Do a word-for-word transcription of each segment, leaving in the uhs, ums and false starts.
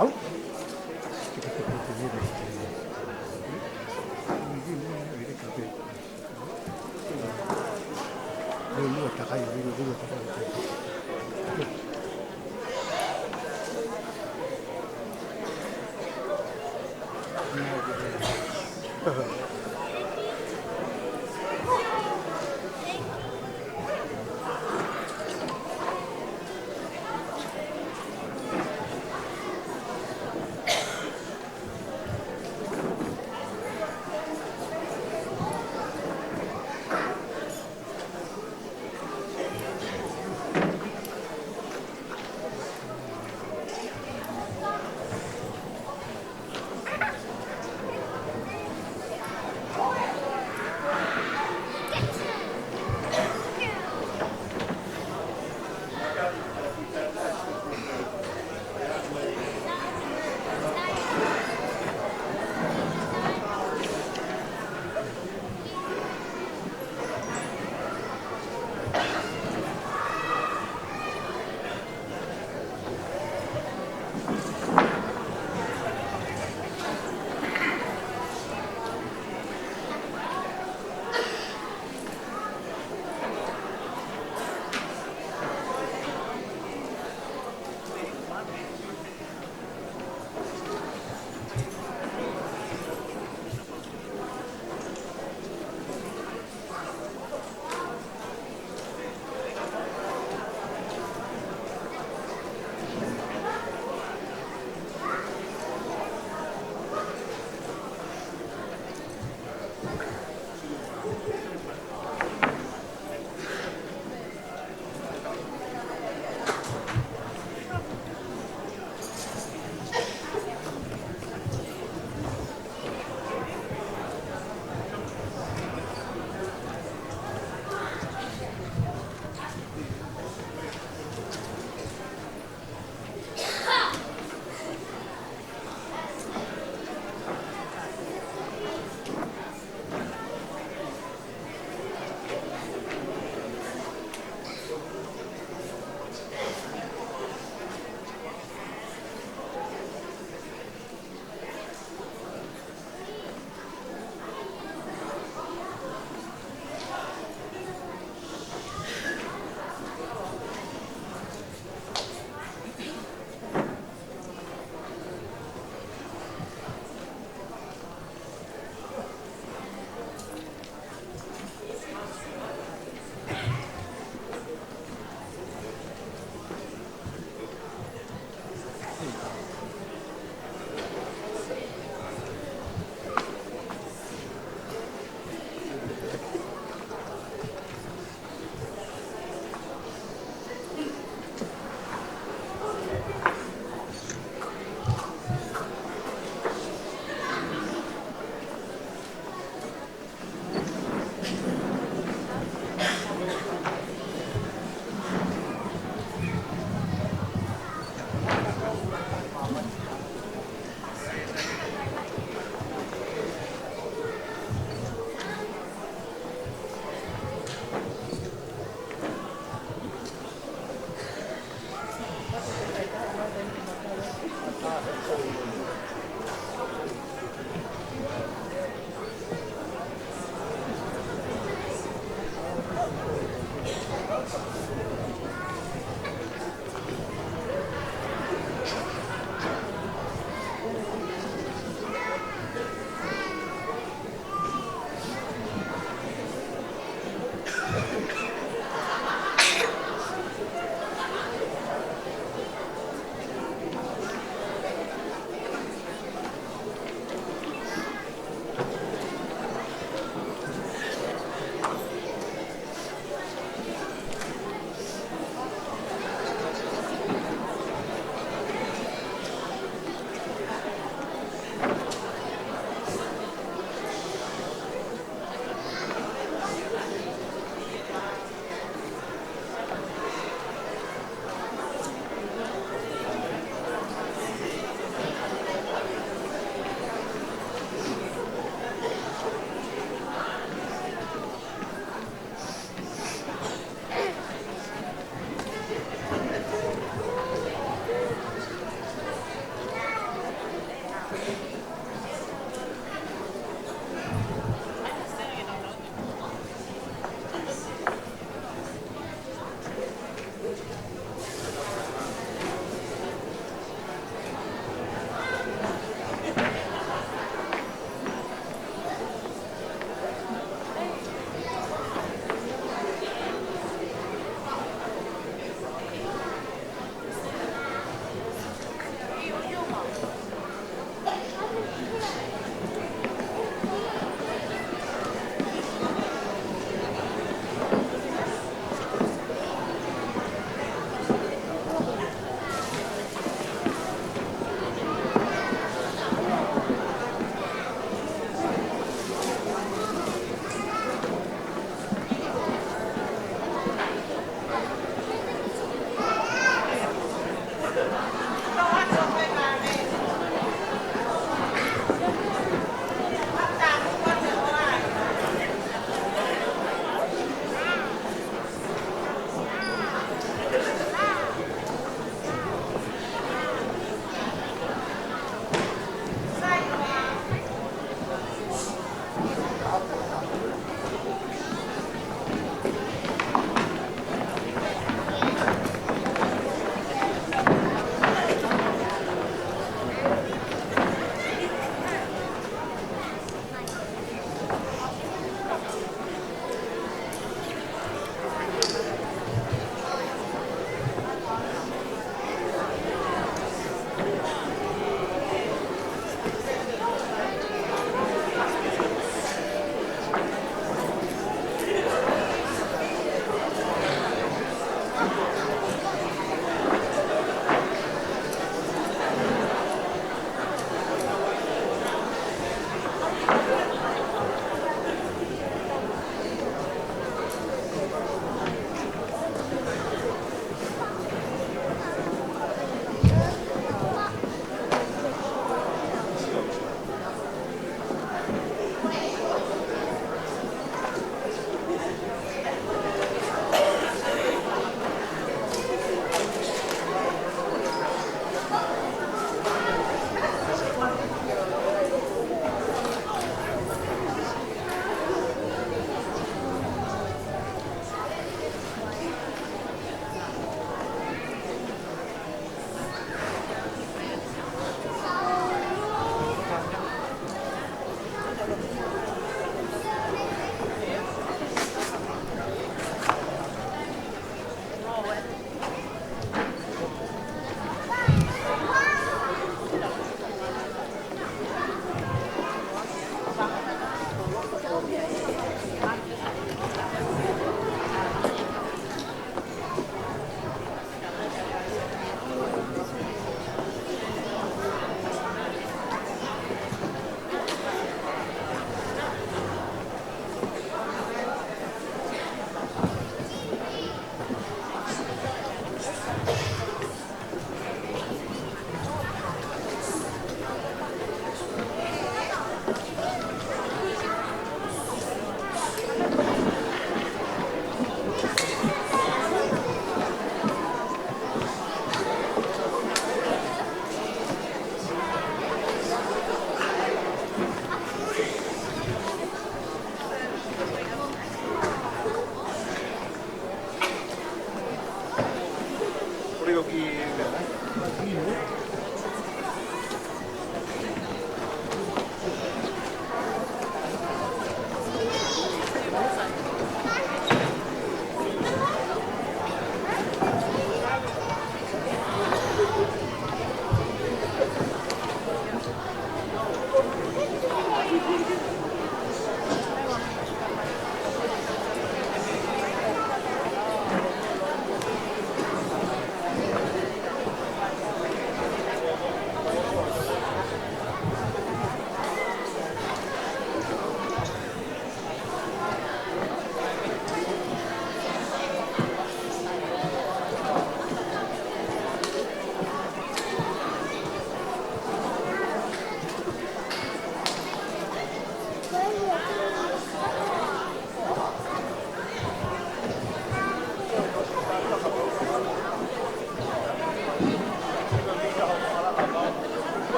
Au.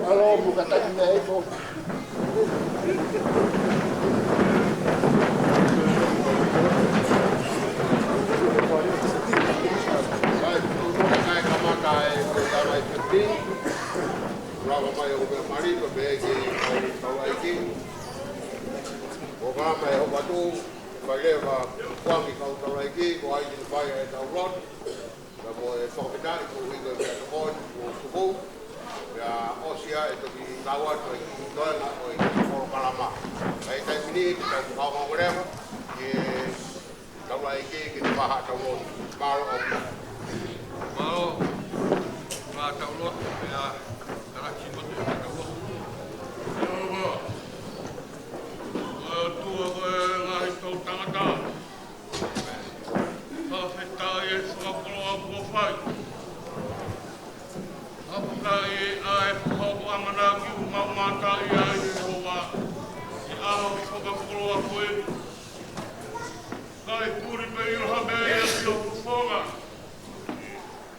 Alo, buka taki na eko. Hai, tuku kai kamata e ko tama i pepi. Lava mai o me mari, ko me ke kau tau aiki. Ko kama e hopatu, kai leva kuangi kau tau aiki, ko ai tini pai e tau lot. Ka mo e fakafetaʻi ko e ʻuhinga e meʻatokoni kuo tuku. Pea ʻosi ia e toki tau atu e kiʻi toenga ʻo e kiʻi polokalama. Ka ʻi he taimi ni, te tau kaungā leva ki he taulaʻeiki ke ne fai haʻatau lotu. Mālō ʻaupito. Mālō. Haʻatau lotu, pea kalaki mo te haʻatau lotu. ʻE ʻOtua, ko e ʻOtua ʻo e ngaahi toʻutangata. Fakafetaʻi e fakakoloa kuo fai. Fakafetaʻi ʻa e fakahoko ʻamanaki ʻoku mau mātā ai, ʻe ʻOtua, ʻi he ʻaho fakakoloa ko eni. Kae puli pē ʻi loto pē ʻi he ʻoku fonga.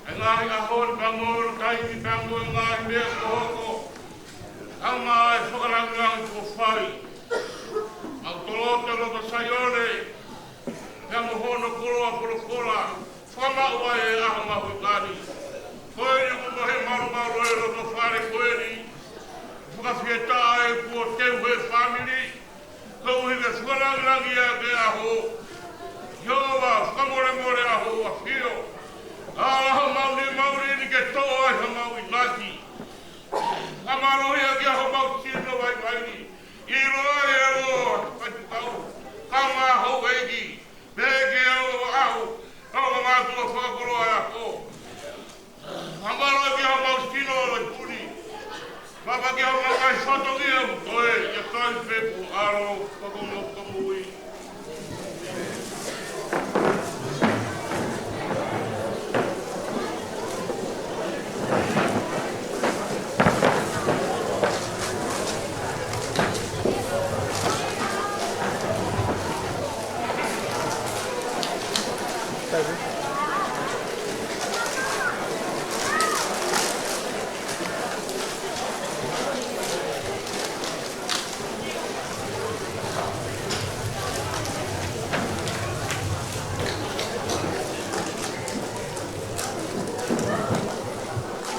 ʻE ngaahi ʻaho ni pea mo e taimi pea mo e ngaahi meʻa kuo hoko. ʻAmai e fakalāngilangi kuo fai. Mau toloto loto Saione. Pea mo hono koloa folofola. Fakamaʻu ai e ʻaho mahuʻinga ni. Ko eni ʻoku mahe malumalu e loto fale ko eni. Fakafetaʻi kuo teu he fāmili. Koeʻuhi ke fakalāngilangiʻi ʻa e ʻaho. ʻIo, fakamolemole ʻa hoʻo ʻafio. ʻAla homau niʻihi mauli ni ke toʻo ai homau ʻinasi. Fakamālō ia ki homau sino vaivai ni. ʻIloa ʻe ʻOtua, ʻa e faifekau, kae ʻumaʻā houʻeiki, pea ke ʻalu ʻo aʻu, ʻo mātuʻa fakakoloa e ako. Mālō ki homau sino ʻo e puni. Mālō ki homau ngaahi fatongia ʻoku toe, ʻia Taʻahine Fepuʻalo, Fakamoʻui.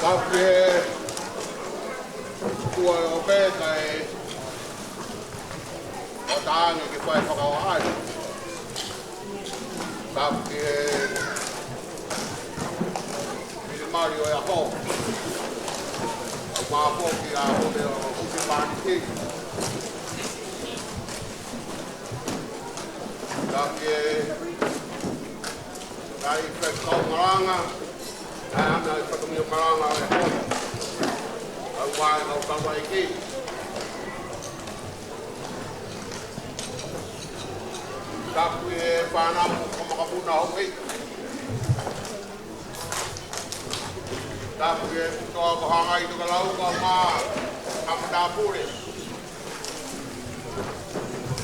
Tapu ki he ʻOtua ʻo pē kae ʻoatu ange ke fai fakaʻohake. Tapu ki he finemali ʻo e ʻaho. Mālō ki he ʻaho ʻo e husepāniti. Tapu ki he ngaahi faifekau malanga, ʻa e ngaahi fatongia malanga ʻo e ʻaho. Kau mai, kau tau mai ki. Tapu ki he fānau ʻo Kamakamoʻui. Tapu ki he putoa ko Hangai Tokelau kae ʻumaʻā e matāpule.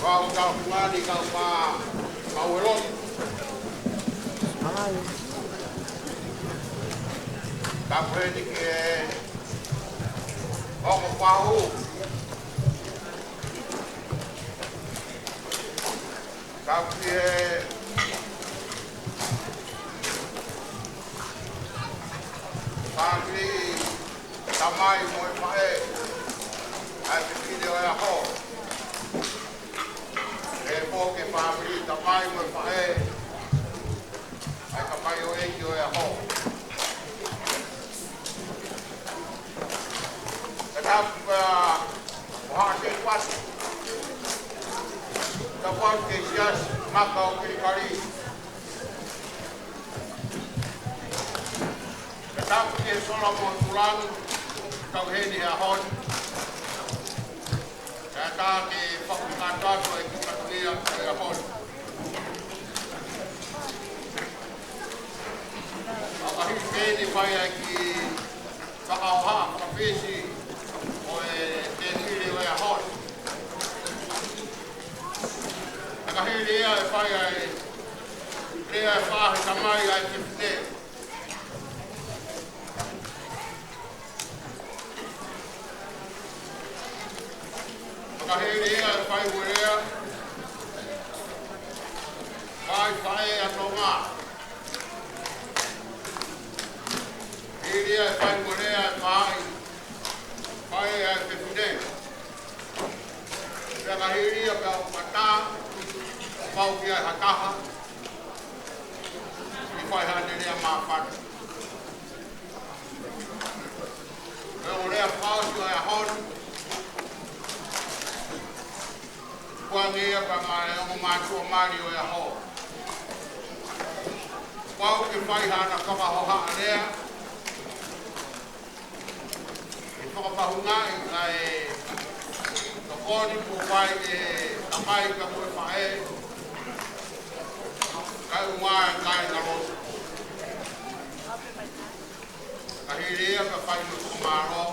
Kau tau fungani kae ʻumaʻā e kau ʻelope. Tapu heni ki he ongo fahu. Tapu ki he fāmili tamai mo e faʻē ʻa e fefine ʻo e ʻaho. Pehē foki ki he fāmili tamai mo e faʻē ʻa e tamaioʻeiki ʻo e ʻaho. Tapu ki he ʻohake kuasi. Tapu ki he siasi maka ʻo Kilikali. Tapu ki he sola mo e tulangi, kau heni he ʻaho ni. Kae ʻatā ke fakakātoa ʻa e kiʻi fatongia ʻo e ʻaho ni. ʻOku hili pē eni fai ʻa e kiʻi fakaʻohake fakafisi ʻo e tēpile ʻo e ʻaho ni. Ka hili ia ʻe fai ʻa e lea ʻa e faʻē tamai ʻa e fefine. Ka hili ia ʻe fai mo e lea ʻa e faʻē ʻa Tonga. Hili ia ʻe fai mo e lea ʻa e faʻē, faʻē ʻa e fefine. Pea ka hili ia pea ʻoku ʻatā, pau ki ai ha taha ke fai haʻane lea māfana. Pea ʻoku lea fakaʻosi ʻo e ʻaho ni, kuo ange ia pea mo e ongo mātuʻa mali ʻo e ʻaho. Pau ke fai haʻana fakahohaʻa lea, ke fakapahungaʻi ʻa e tokoni kuo fai ʻe he tamai kae mo e faʻē, kae ʻumaʻā e kāinga lotu. Ka hili ia ka fai mo e fakamālō,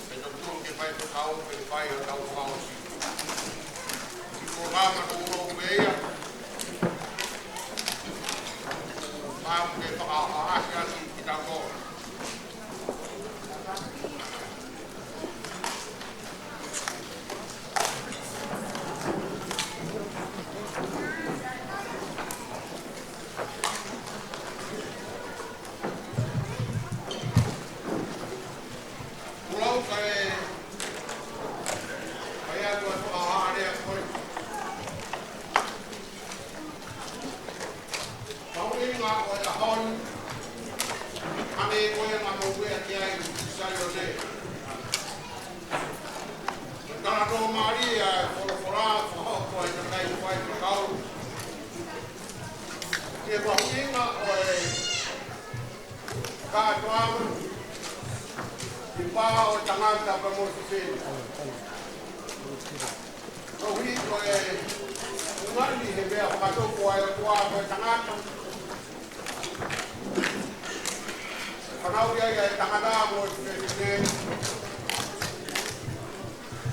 pea toki tuku ki he faifekau ke fai hotau fakaʻosi. Ko e ngaahi mālō pē ia. Pea mo e fakaʻosi ʻa e kiʻi tau. Kuo lau kae, kae ʻoatu ʻa e fakaʻosi ʻa e kiʻi mahuʻinga ʻo e ʻaho ni, hangē ko e ngaahi moʻui ʻa e ʻi Saione. Ko e talanoa ʻa e folofola, fakahoko ʻe he kakai faifekau. Ki he mahuʻinga ʻo e kātoanga ʻi he pā ʻo e tangata pea mo e fefine. Koeʻuhi ko e ngaahi he meʻa fakatō ko e ʻOtua ko e tangata. Fanauʻi ai ʻa e tangata mo e fefine.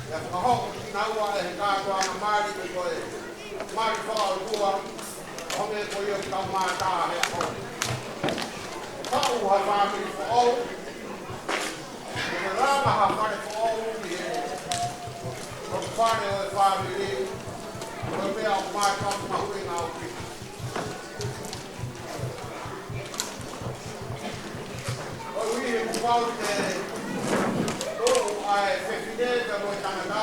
ʻIo, fakahoko kinaua ʻe he kātoanga mali ko e mali fakaʻotua, ʻo hangē ko ia ʻoku tau mātā he ʻaho ni. Faʻu ha fāmili foʻou, ʻo langa ha fale foʻou ʻi he loto fale ʻo e fāmili, ko e meʻa ʻoku mātuʻaki mahuʻinga ʻaupito. Koeʻuhi he kuo pau ke tuʻu ʻa e fefine pea mo e tangata,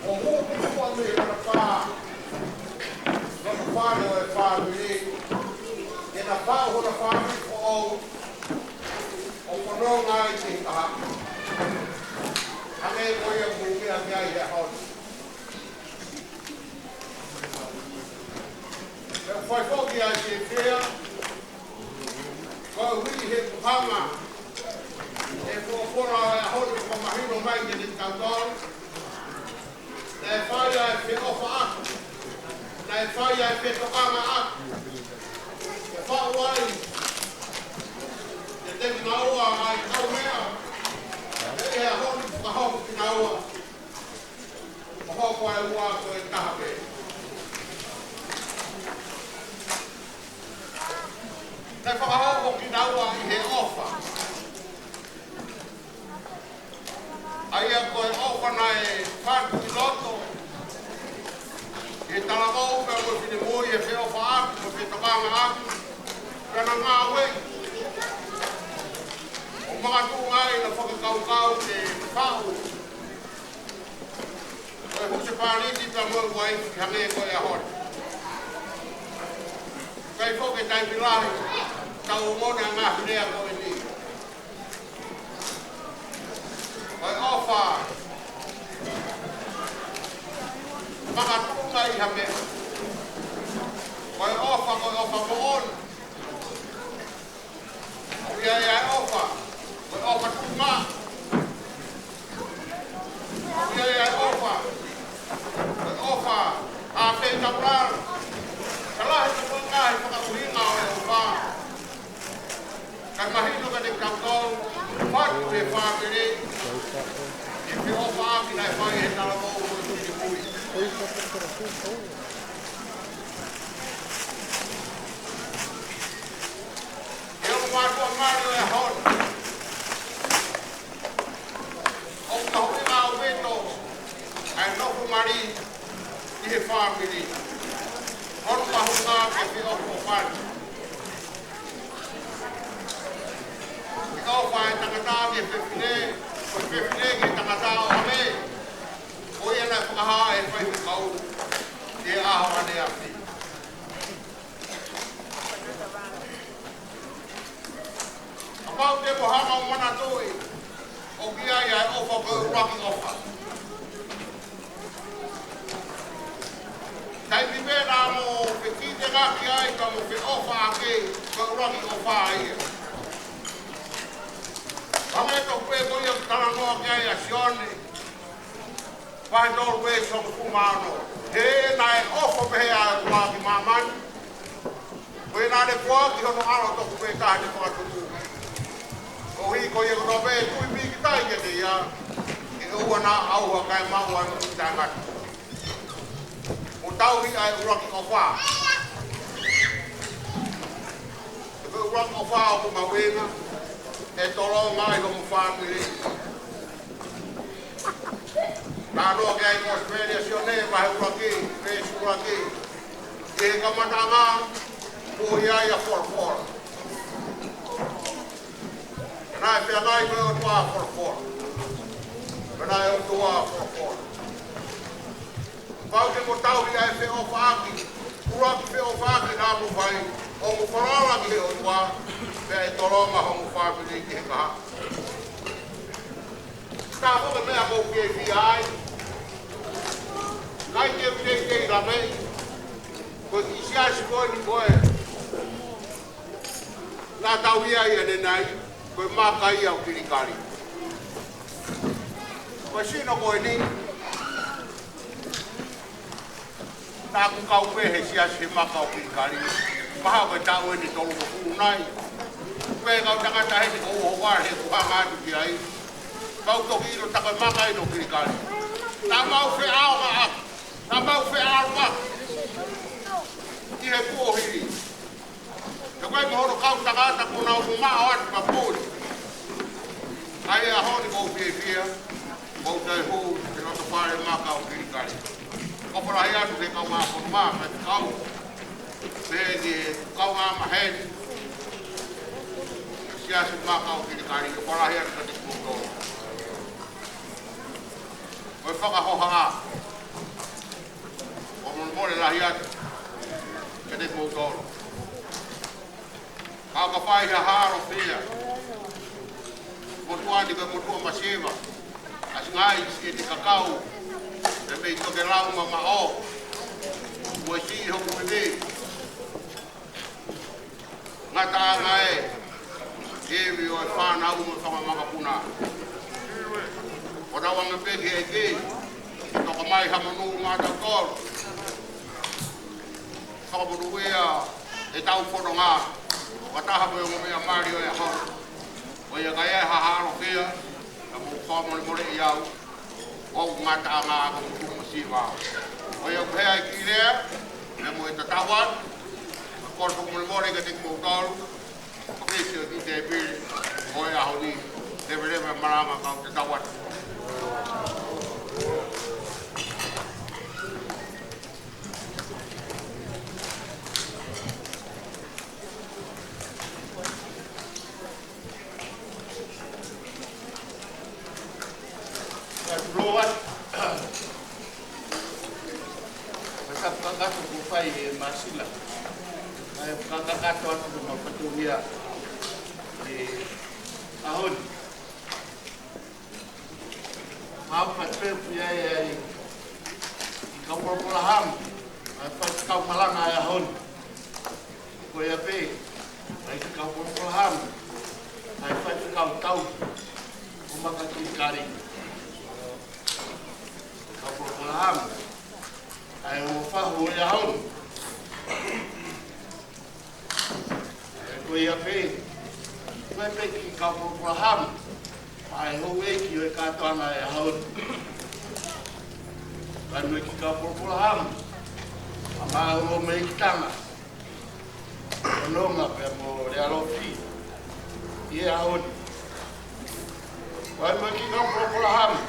ʻo hū ki tuʻa mei hona pā, loto fale ʻo e fāmili, ke na faʻu hona fāmili foʻou, ʻo fononga ai ki he kahaʻu. Hangē ko ia ʻoku mou meʻa ki ai he ʻaho ni. ʻE fai foki ʻa e fiefia, koeʻuhi he kuo hanga ʻe he folofola ʻo e ʻaho ni ʻo fakamahino mai kiate kitautolu, naʻe fai ʻa e feʻofaʻaki, naʻe fai ʻa e fetokangaʻaki, ʻo faʻu ai ʻe he temi naua ʻa e kaumeʻa, ʻi he ʻaho ni fakahoko kinaua. Fakahoko ʻa e ua ko e taha pē. Naʻe fakahoko kinaua ʻi he ʻofa. ʻA ia ko e ʻofa naʻe fatu ʻi loto ʻi he talavou pea mo e finemui, ʻi he feʻofaʻaki mo e fetokangaʻaki, pea na ngāueʻi ʻo makatuʻunga ai ʻena fakakaukau ke faʻu ʻo e husepāniti pea mo e uaifi hangē ko e ʻaho ni. ʻIkai foki ke taimi lahi tau ongona e ngaahi lea ko eni. Ko e ʻofa makatuʻunga ʻi ha meʻa. Ko e ʻofa, ko e ʻofa moʻoni. ʻOku ʻi ai ʻa e ʻofa, ko e ʻofa tuʻunga. ʻOku ʻi ai ʻa e ʻofa, ko e ʻofa ʻa e fetaulaki. Ka lahi ko e ngaahi fakaʻuhinga ʻo e ʻofa. Kae mahino kiate kitautolu, fatu ʻe he fāmili ʻi he feʻofaʻaki naʻe fai ʻe he talavou mo e finemui. ʻE ʻoku mātuʻa mali ʻo e ʻaho ni. ʻOku mahuʻinga ʻaupito ʻa e nofo mali ʻi he fāmili. Hono mahuʻinga ke feʻofoʻofani. Ke ʻofa ʻa e tangata ki he fefine, ko e fefine ki he tangata ʻo hangē ko ia naʻe fakahā ʻe he faifekau ʻi he ʻaho ʻaneafi. Kapau te mo hanga ʻo manatuʻi, ʻoku ʻi ai ʻa e ʻofa ko e ʻuluaki ʻofa. Taimi pē naʻa mo fekitengaki ai ka mo feʻofaʻaki, ko e ʻuluaki ʻofa ia. Hangē tofu pē ko ia ʻoku talanoa ki ai ʻa Sione, vahe tolu veesi hongofulu mā ono. He naʻe ʻofa pehē ʻa e ʻOtua ki māmani, ko ia naʻa ne foaki hono ʻAlo tofu pē taha ne fakatupu, koeʻuhi ko ia kotoa pē ʻe tui pīkitai kiate ia, ʻe ʻoua naʻa ʻauha kae maʻu ʻa e moʻui taʻengata. Mo tauhi ʻa e ʻuluaki ʻofa. Ko e ʻuluaki ʻofa ʻoku mahuʻinga, ʻe tolonga ai homo fāmili. Talanoa ki ai e kosipeli ʻa Sione, vahe ʻuluaki, veesi ʻuluaki. ʻI he kamataʻanga kuo ʻi ai ʻa e Folofola. Naʻe feangai mo e ʻOtua ʻa e Folofola. Pea naʻe ʻOtua ʻa e Folofola. Pau ke mo tauhi ʻa e feʻofaʻaki, ʻuluaki feʻofaʻaki naʻa mo fai, ʻo mo falala ki he ʻOtua, pea ʻe tolonga homo fāmili ki he kahaʻu. Ka ko e meʻa ʻoku ou fiefia ai, Ke u teitei lave, ko e kiʻi siasi ko eni ko ē naʻa tau ʻi ai ʻanenai, ko e maka ia ʻo Kilikali. Ko e sino ko eni, naʻa ku kau pē he siasi he maka ʻo Kilikali. Paha ko e taʻu eni tolungofulu nai. Pea kau tangata heni ko ʻUohovale he kuo hanga atu ki ai. Kau toki ʻilo tā ko e maka eni ʻo Kilikali. Naʻa mau feʻao maʻaku. Naʻa mau feʻao maʻaku. ʻI he kuohili. He ko e mo hono kau tangata kuo nau maʻu atu pē puli. ʻA ia ʻaho ni ʻoku ou fiefia, ʻoku ou toe hū he loto fale maka ʻo Kilikali. ʻOku ou fakalahi atu ki he kaungā fononga, kae kau. Pea ki he kaungā maheni. Siasi maka ʻo Kilikali, ʻoku ou fakalahi atu kiate kimoutolu. Ko e fakahohaʻa. ʻOku ou molemole lahi atu kiate kimoutolu. Ka ka fai ha halo fia. Motuʻa ni ko e motuʻa masiva. ʻAsi ngai si e te kakau. E mei toke lau ma ma o. Mo e si hoku mimi. Ngataʻanga e. Ke vi ʻo e fānau mo e fanga makapuna. ʻO tau anga pē ki he ʻEiki. Toka mai ha monū maʻatautolu. Fakamonūʻia ʻetau fononga, ʻo ka taha ko e ongo meʻa mali ʻo e ʻaho. ʻO ia ka ʻi ai ha halo fia, ka mou fakamolemoleʻi au, ʻoku ou ngataʻanga ko e motuʻa masiva. ʻO ia ʻoku hea e kiʻi lea, pea mo e tatau atu, ka kole fakamolemole kiate kimoutolu, ʻo ke sio ki he tēpile ʻo e ʻaho ni, leveleva malanga kau tatau atu. Ka tuloa. Ka fakakakato kuo fai ʻe Masila. Ka fakakakato atu ko ma fatongia ʻi he ʻaho ni. Mau ka teu pia ai ai ʻi kau polokalama, ʻa e faifekau malanga ʻa e ʻaho ni. Ko ia pē, ʻa e kau polokalama, ʻa e faifekau tau, ʻo maka Kilikali. Kau polokalama, ʻa e ʻo fahu ʻo e ʻaho ni. Ko ia pē, ko e pē ki kau polokalama, ʻa e houʻeiki ʻo e kātoanga ʻo e ʻaho ni. Ka nui ki kau polokalama, ʻa Māholo mei ki Tanga, ʻo Nonga pea mo Lealofi, ʻi he ʻaho ni. Ko e pē ki kau polokalama,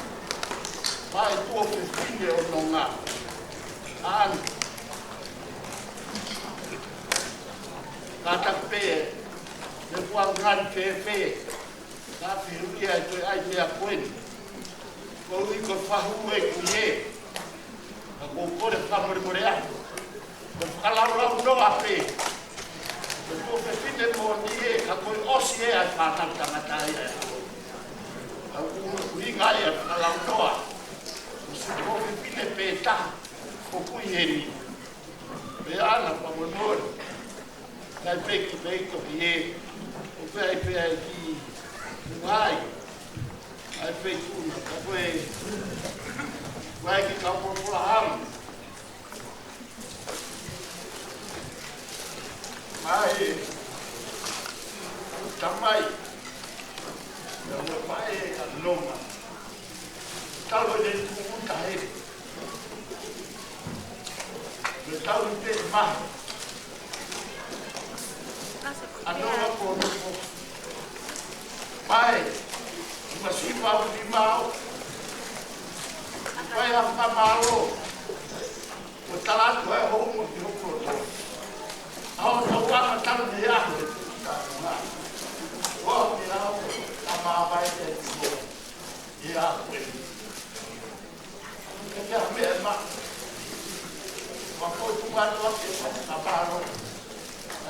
ʻa e tuofefine ʻo Nonga. ʻAna. Kātaki pē, me kuo ngali fēfē, ka fiu ia ʻe koe ʻa e meʻa ko eni. Ko ui ko fahu ʻeku ʻi hē, ka ko kole fakamolemole atu. Ko fakalaulau noa pē. Ko tuofefine moʻoni ē, ka ko e ʻosi ē ʻa e fānau tangata ia. Ka ui, ui ngai ʻa e fakalaulau noa. Ko si tuofefine pē taha, ko kui heni. Pea ʻana fakamolemole. Kai peki pei toki ē. ʻO pea i pea i ki ngai. Ai pei tuna, ka ko e. Vai ki kau polokalama. Mai. Tamai. Ia mo pae ka Nonga. Tau e le tuku tahe. Me tau i te mahi. ʻA Nonga ko Nonga. Pae. Masiva ʻo ni mau. Pae a ka malo. Ko tala atu e hou mo ki hoku loto. ʻA ʻo tau anga tau ni a. ʻO ni a o. A ma vai e tuko. Ia, koe. Ke ke a meʻa ma. Ma ko tu ma tu a ke sa ka paro.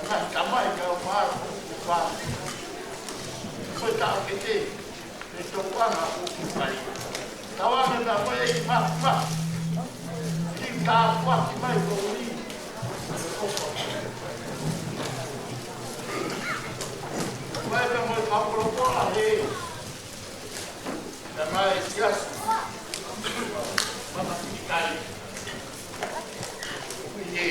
Na ka mai ka paro. Ko ta ke te. E to pa na ko ki pai. Tau anga na ko e ma ma. Ki Tāpuaki mai ko ui. Mai pē mo e kau polopola he. Tamai siasi. Mama sikai. Ui he.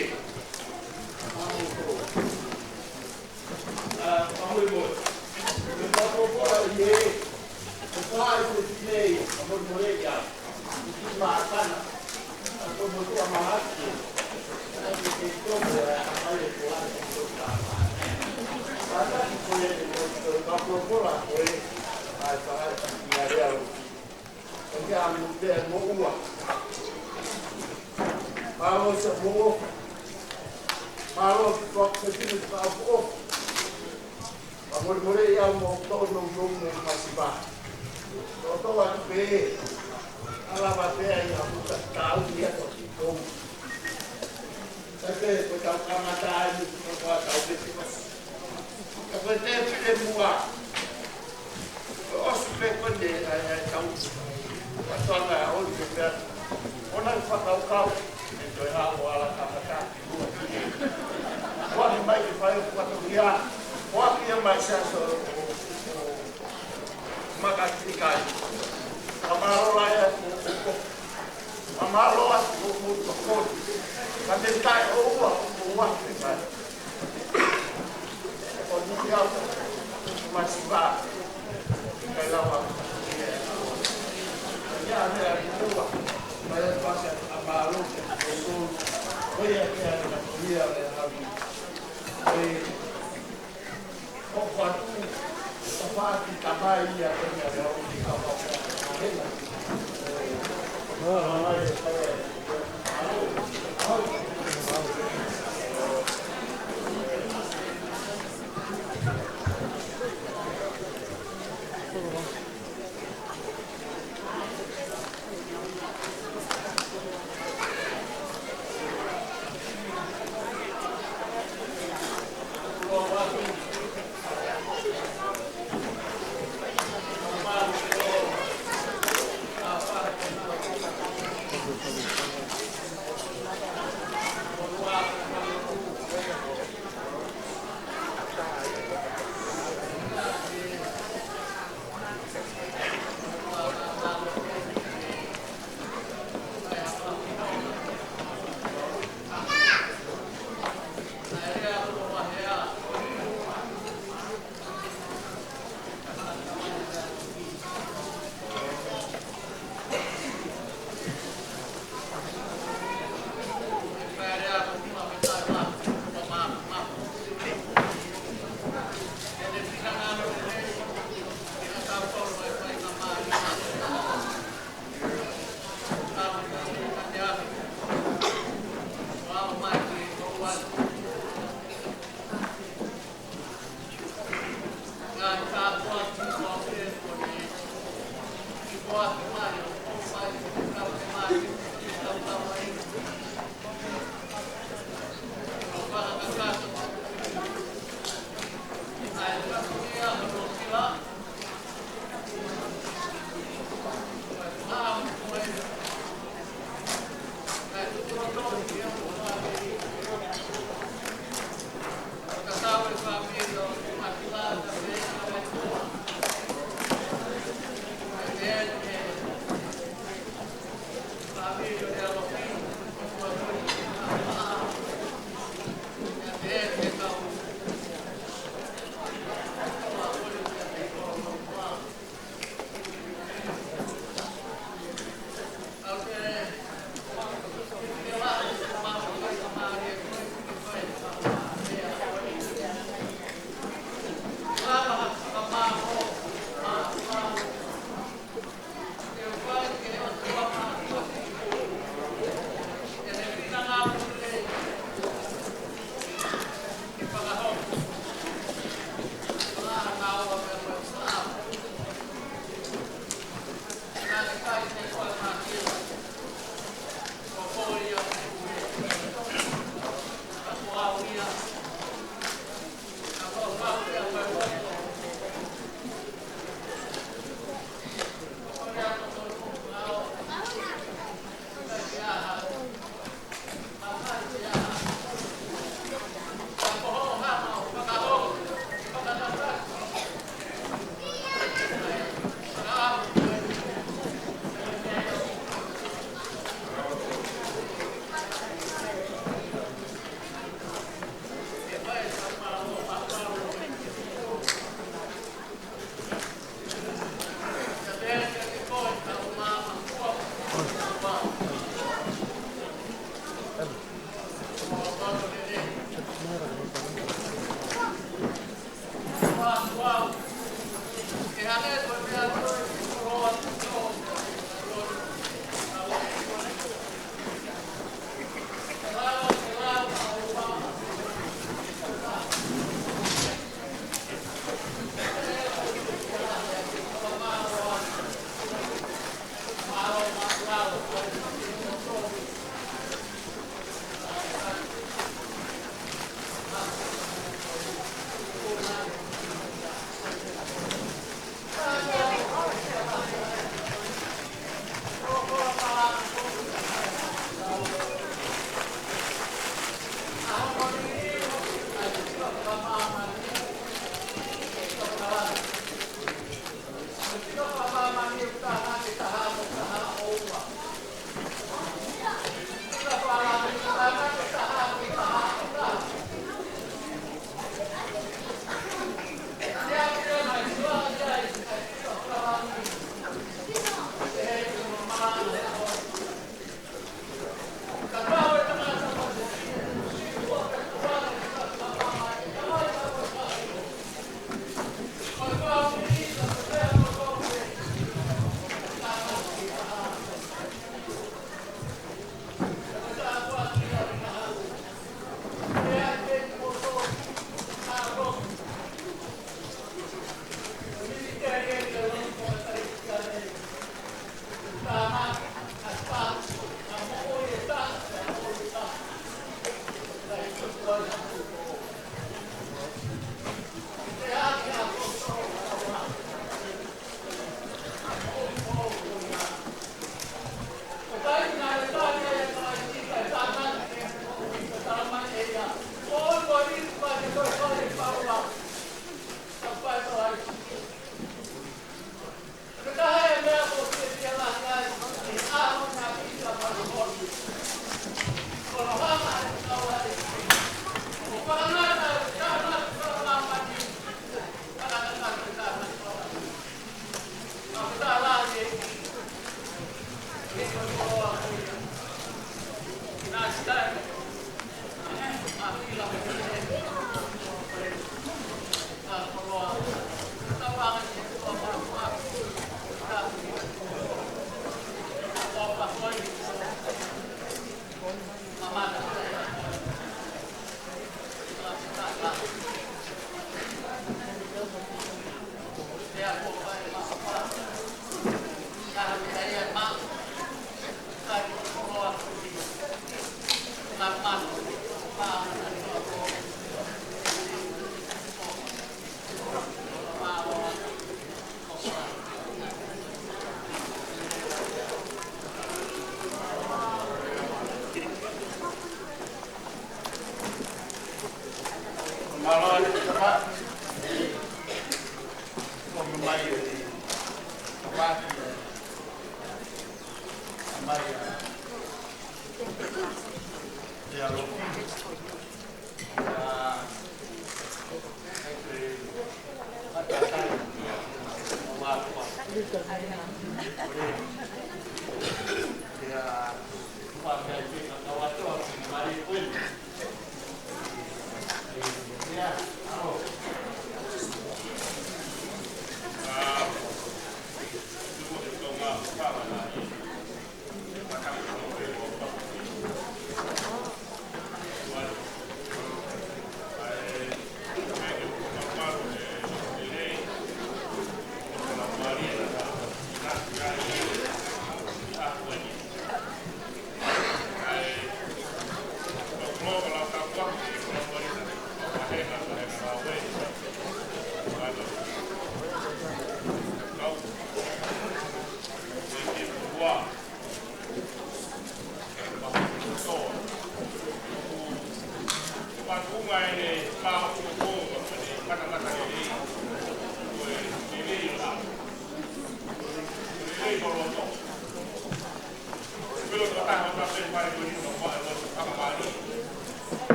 Mālō siʻa moʻo. Mālō ki he fakaʻofoʻofa. Fakamolemole ia mo tō no no mo masiva. Tō tō atu pē. Ala va pē ai a muta tau ia ko ki tō. Sai pē ko tau kamata ai ni ko tau pē ki mas. Ka ko te pile mua. Ko ʻosi pē ko ne ai ai tau. Ka tō na o ni pē. ʻO na fakakaukau. E toe hao ala kamata. Ua ni mai ke fai ʻo fakatokia. Ua kia mai sa so. Maka tikai. Ka mālō lahi atu ʻo, ʻo, ʻo. Ka mālō atu ʻo, ʻo, ʻo, ʻo. Ka te tai ʻo ua, ʻo ua te kai. ʻO muki au, masiva. Kai lava. Ia, ia, ia, ua. Mai atu ake a mālō, ʻo, ʻo. Ko ia ke ake, ko ia ke ake. Ko ia.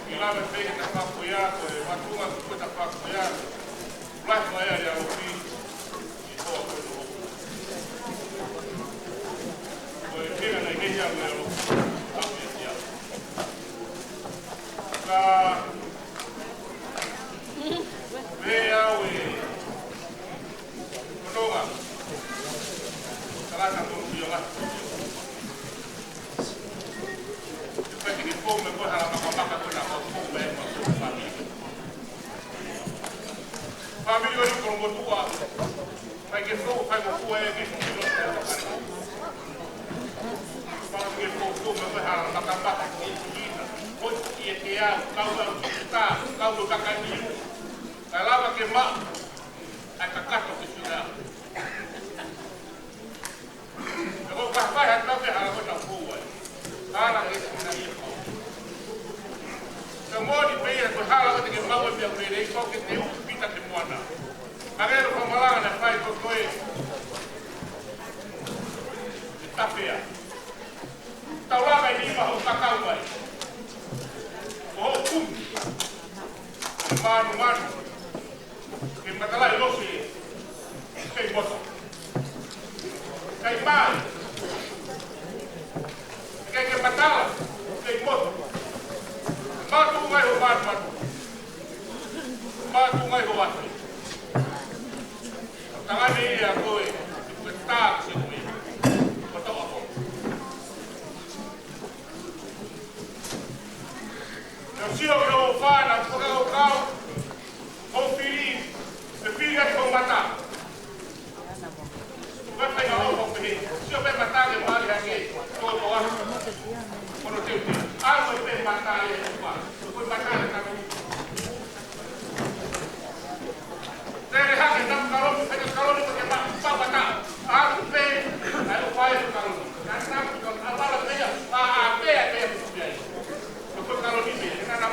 I lava pē ke tafaʻaki ia, ko e vatunga ko e tafaʻaki ia. Lahi mai ai ʻa e ʻalofi. Ko e hena na ke ia mo e ʻalofi. Ka me au e Kotoa. Kalata ko ia la. Pea ke fou me ko e hala makamaka ko ena ko fou me ko fou fāmili. Fāmili ʻo e kolomotuʻa. Fai ke fou, fai mo kua e ke fou. Fai ke fou, fou me ko e hala makamaka ko ena. Ko e ke au, kau au ki ta, kau au kakaniu. Kae lava ke maʻu ʻa e kakato ke sila. Ka ko e fai ha tau ke hala ko e tau fou ai. Hala ke sila ia fou. Ka moni pē ia ko e hala ko e te ke maʻu e meʻa ko e lelei ko ke te u pita ke moana. Ka ke lo ka malanga na fai ko koe. Ke tafea. Tau lava e nima ho kakau mai. Ko hoʻo kumi. Ke manu manu. Ke matala e losi. Kei moto. Kei mai. Kei ke matala. Kei moto. Matu mai ho manu manu. Matu mai ho atu. Tangane ia koe. Ko e tā se koe. Ko tau ako. Tau sio ki hoʻo fānau, ko e kau, kau, hoʻo fili, ke fili atu hoʻo mata. Ko e fai ngā ʻofa pehē, sio pē mata ke mali hake, ko e toa. Ko no te uti, ʻalu pē mata e upa, ko e mata e kau. Tele hake na kaloni, peke kaloni, peke ma, pa mata. A tu pe, ai o pai kaloni. Na na ko a bala pe ya, a a pe a pe pe. Ko kaloni pe, na na.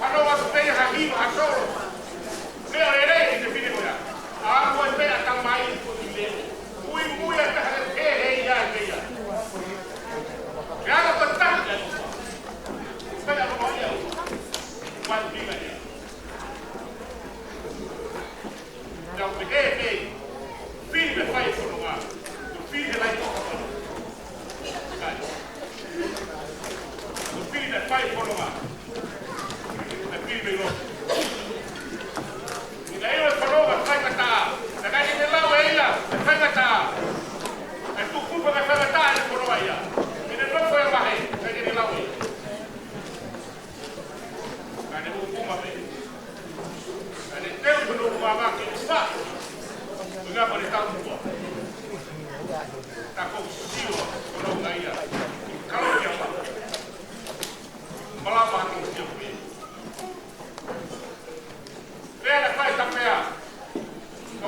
Ano a tu pe ha hi ha solo. Pe o ere i te pine ko ya. A ko pe a tamai ko i le. Mui mui a pe ha he he ya pe ya. Ya ko ta. Pe a ko ya. Wan pi ma ya. Tau pehē pē, fili mei fai fononga, ko fili he lai toka. Ko fili mei fai fononga, ko fili mei loto. ʻI he ʻilo e fononga fai mata, ka ʻikai ke ne lau ʻe ia, fai mata. ʻE tuku pa ka fai mata e fononga ia. ʻI he nofo e mahe, ʻikai ke ne lau ʻe ia. Ka ne ʻū kuma pē. Ka ne teu hono ʻū mama ke upa. Ko ia ko ne tau mua. Ta ko sio ko no ngai ia.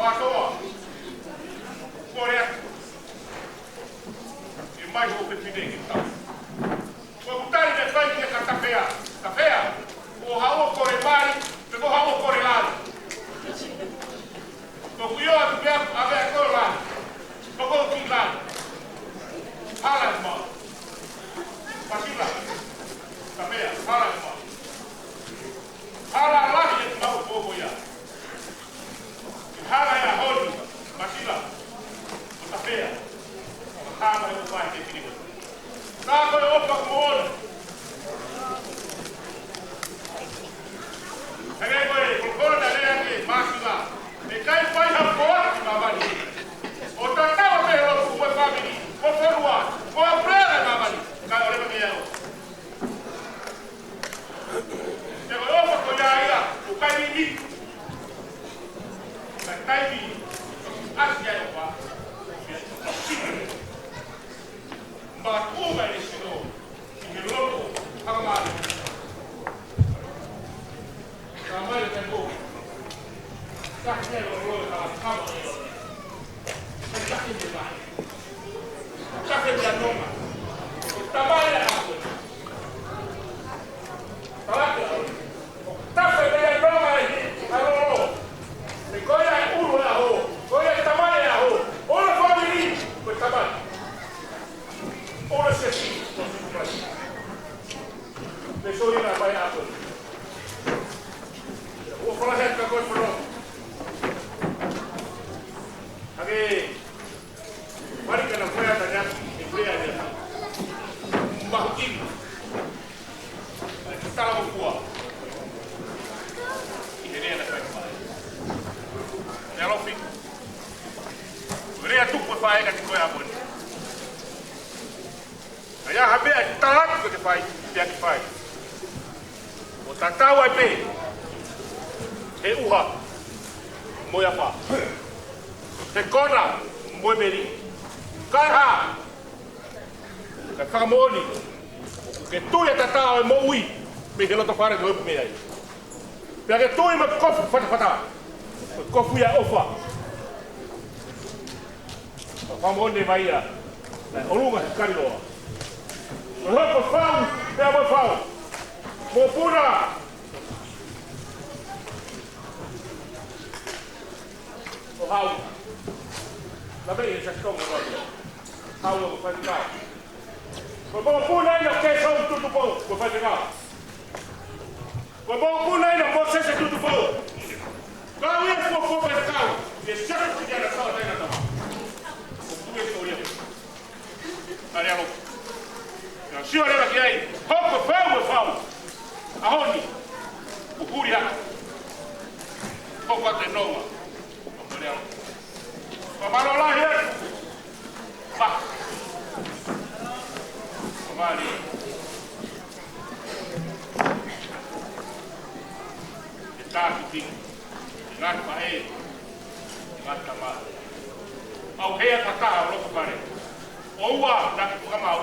Mātoa. Kole atu. ʻE mai hoʻo fefine ki tau. Ko e kutali ne fai kia ka Tafea. Tafea, ko haʻo kole mali, pe ko haʻo kole lali. Ko kui o atu pea, a pea ko lali. Ko ko ki lali. Hala mo. Pasila. Tafea, hala mo. Hala lahi e mau ko ko ia. Ke hala ia honi, Masila, ko Tafea, ko Hama he ʻofa he fefine ko. Ka ko e ʻofa ko ʻona. Hangē ko e, ko e kolo na lea ke Masila, ʻe ʻikai fai ha poa ki māmani. ʻO tatau pē lotu mo e fāmili, mo e fonua, mo e ʻaupule ʻa māmani, kae ʻoleva ke ʻalu. Pea ko e ʻofa ko ia ia, ʻoku ʻikai limited. Ka taimi, ʻasi ai ʻofa. Matuʻu mai le sino, ʻi he loto, hanga mai. Ka mai le tempo. Ka ke lo lo ka ka mai. Ka ke mai. Ka ke mai noma. Tamai le ako. Tafe pea nonga ai, ʻa lolo. Ko ia e ʻulu ʻo e ʻaho, ko ia e tamai ʻo e ʻaho, ʻo e fāmili, ko e tamai. ʻO e siasi, ko e siasi. Pea sio ʻi he ʻaho ko ē. ʻO fala he ka ko e folo. Hake. Mali ka na koe ata nia, e koe ata nia. Mahuki. Ai, tala mo kua. ʻI he lea na kai mai. Lea lofi. Lea tuku e faʻē ka te koe a koe. ʻA ia ha meʻa ʻe tala atu ke fai, pea ke fai. ʻO tatau ai pē, he ʻuha, mo e afā. He kona, mo e meli. Kae hā, kae fakamoʻoni, ʻoku ke tui ʻa e tatā ʻo e moʻui, mei he loto fale ko e pu mei ai. Pea ke tui mo e kofu fatafata, mo e kofu ia ʻofa. Fakamoʻoni mai ia, naʻe ʻolunga he kaliloa. Ko e hoko fau, pea mo fau. Mokopuna. ʻO hau. Lave e sa tonga ko ia. Hau ʻo faifekau. Ko mokopuna ia ke sau tutupu, ko faifekau. Ko mokopuna ia Mōsese Tutupu. Kau ia fuofua faifekau. Ia saka ki ana kau taina tama. Ko kue ko ia. Kale alo. Ia sio leva ki ai. Hoko fau mo fau. ʻAho ni. Kuhuri ha. Hoko atu e nonga. Kale alo. Fakamālō lahi atu. Fa. Fakamālō. Ke tākiti. Ke ngaahi faʻē. Ke ngaahi tamai. ʻAuhea ka taha ʻo loto fale. ʻOua naʻa ke fakamau.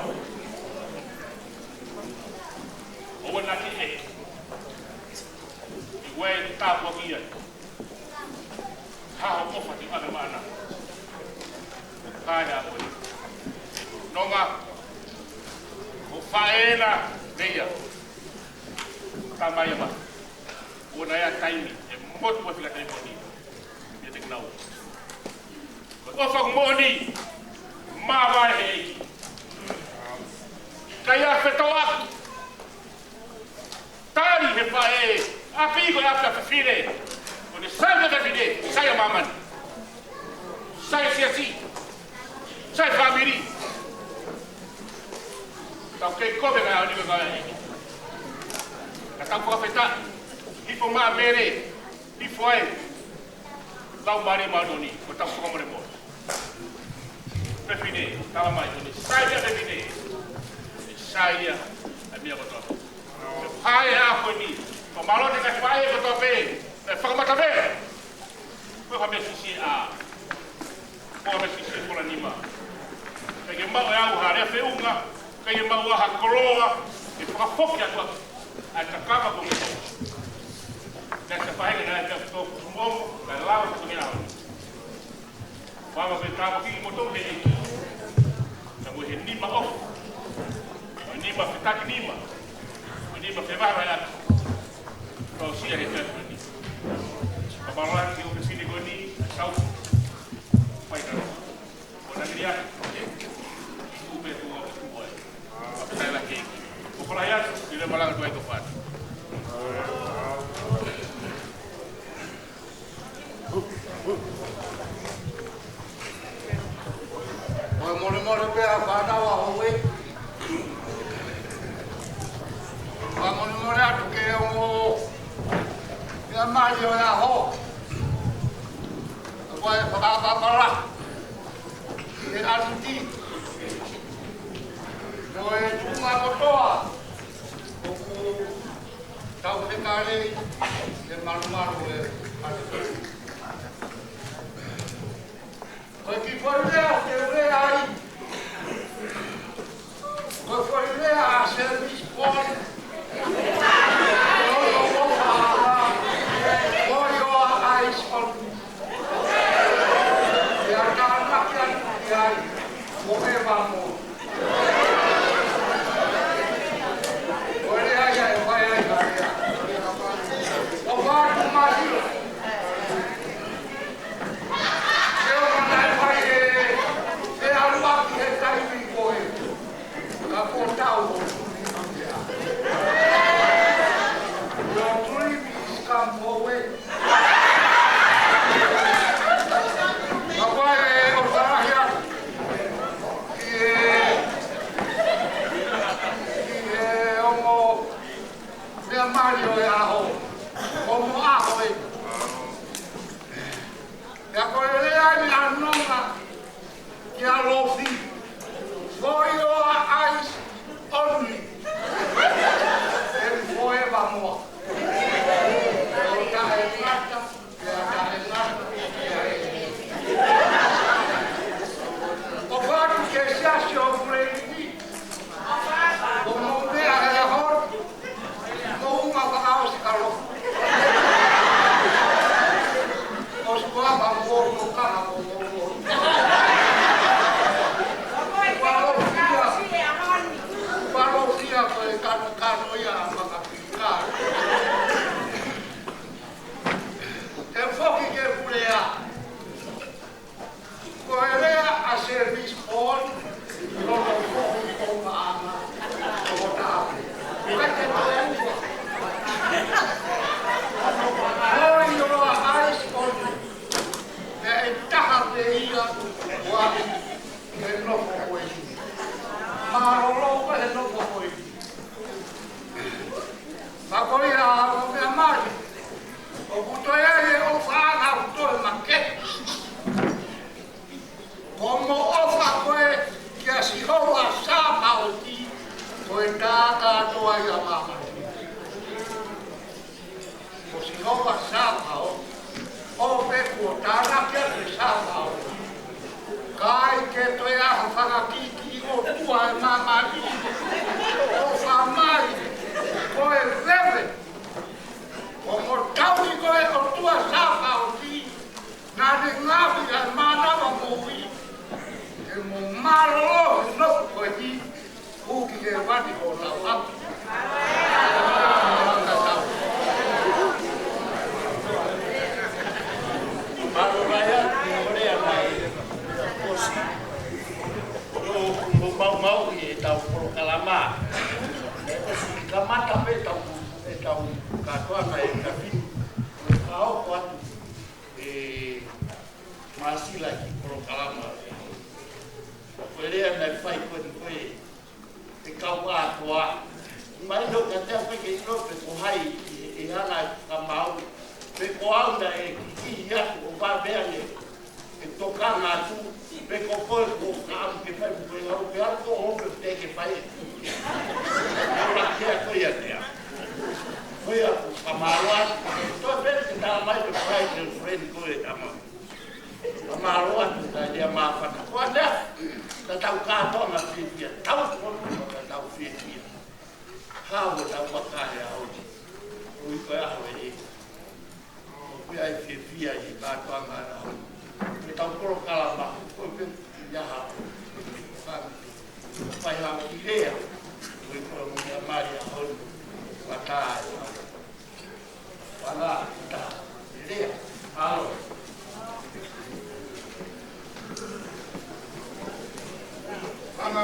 ʻOua naʻa ke ʻeke. ʻI he ʻuhi tāpuaki ia. Haʻo ʻofa ki ʻAve Maʻana. Kae a koe. Nonga. ʻO faʻē na meia. Tamai ama. ʻOua naʻa taimi. ʻE motu ʻa e fika taimi ni. Ia te nau. Ko e ʻofa moʻoni. Māvae he ʻEiki. Kae a fetoʻaki. Tali he faʻē, ʻapi ko e ʻapi ʻa fefine. Ko ʻene sai ʻa fefine, sai ʻa māmani. Sai siasi. Sai fāmili. Tau kei kove ka ʻaho ni ka ʻaho ni. Ka tau fakafetaʻi. Hifo mā mele. Hifo ai. Lau mali mau noni, ko tau soka mole mo. Fefine, tala mai, ko ʻene sai ia fefine. ʻEne sai ia, ʻa e meʻa kotoa. Hai a ko ni, ko mālō ni ka fai kotoa pē, ʻe fakamata pē. Ko ha meʻa sisi a. Ko ha meʻa sisi ko la nima. Kae ke maʻu e au ha lea feʻunga, kae ke maʻu ha koloa, ke fakafoki atu atu. ʻA e kakama ko ngeto. Naʻe sa fahenga naʻe ka to kumomo, naʻe lava ko nge au. Fama me tāpuaki kimoutolu he ʻEiki. Ka mo e nima ʻofa. Mo e nima fetakinima. Mo e nima fevahevaheʻaki. Tau sio he taimi ko eni. Fakamālō atu ki he ʻofefine ko eni, ʻa Sau. Fai ka. Ko na ngiri atu. Kupe tua, kupe. Fakafetaʻi lahi ki he ʻEiki. Ko e kole atu, ʻi he malanga tuai ko fana. Ko e molemole pē ʻa e fānau ʻa houʻeiki. Ko e molemole atu ki he ongo meʻa mali ʻo e ʻaho. Ko e fakapapala. Ki he ʻaniti. Ko e tuʻunga kotoa. ʻOku tau fekau lelei, he malumalu e pale. Ko e kiʻi foʻi lea te u lea ai. Ko e foʻi lea ʻa Sēmisi Poli. Ko e ʻofa ʻa, ko e ʻofa ʻa ʻAisi ʻOnili. Pea tānaki atu ki ai, forevermore. Ko e lea ia ʻe fai ai ha lea. ʻOfa atu Masila. Ke ʻoua naʻe fai e, e ʻalu ʻaki he taimi ko ē. Ka ko tau ʻo tuli ʻi he ʻea. Your dream is come forward. Ka ko e ʻofa lahi atu ki he, ki he ongo meʻa mali ʻo e ʻaho. Ko hoʻomo ʻaho ē. Pea ko e lea ni ʻa Nonga kia Lofi. For your eyes only. And forevermore. ʻO taʻengata, pea taʻengata, pea ʻe. ʻOfa atu ki he siasi ʻo Pulelini. Ko hoʻomo meʻa he ʻaho ni. Ko uma fakaʻosi kalo. ʻOsi ko ʻa ka mo ko ka mo ko ko. Palōfia. Palōfia ko e kano kano ia ʻa Makapika. Te u foki ki he pule ʻa. Ko e lea ʻa Sēmisi Poli, ʻi loto foʻi ʻo maʻana, ʻo tapu. Ko e te toe ua. Ko e ʻofa ʻa ʻAisi ʻOnili, pea ʻe taha pē ia, ʻo aʻu, he nofo ko eni. Mālōlō ko e he nofo ko eni. Ka ko ia ʻa e meʻa mali, ʻoku toe ʻi ai e ʻofaʻanga ʻoku toe makehe. Ko hoʻomo ʻofa ko ē kia Sihova Sāpaoti, ko e tā kātoa ia māmani. Ko Sihova Sāpaoti, ʻo pē kuo tānaki atu e Sāpaoti. Ka ʻikai ke toe ʻi ai ha fanga kiʻi ʻotua ʻi māmani. ʻOfa mai, ko e veve. Ko hoʻomo tauhi ko e ʻOtua Sāpaoti, naʻa ne ngaohi ʻa e mānava moʻui, ke mo mālōlō he nofo ko eni, hū ki hēvani ʻo lau ʻaki. Mālō mai ā, ʻo lea mai, ʻosi. ʻO, ʻo maumauʻi ʻetau polokalama. ʻOsi kamata pē ʻetau, ʻetau kātoanga e kafini. Ka hoko atu ʻe Masila ki he polokalama. Ko e lea naʻe fai ko eni ko e, ʻe kau ʻa toa. Mai no ka te au ke ʻilo pe ko hai ʻe, ʻe hanga ʻe kamau. Pe ko au naʻe kikihi atu ʻo vave ange ʻe tokanga atu. Pe ko koe ko ka au ke fai mo koe au pe au ko hope te ke fai. Ko la ke a ko ia te a. Ko ia ko ka mālō atu. Ko e pere ke tā mai pe fai ke friend ko e tama. Ka mālō atu ka ia māfana. Ko anea, ka tau kātoanga fiefia, tau kono, ka tau fiefia. Hau e tau makahe a oti. Ui koe aho e e. Ko ia e fiefia i kātoanga a oti. Ke tau polokalama,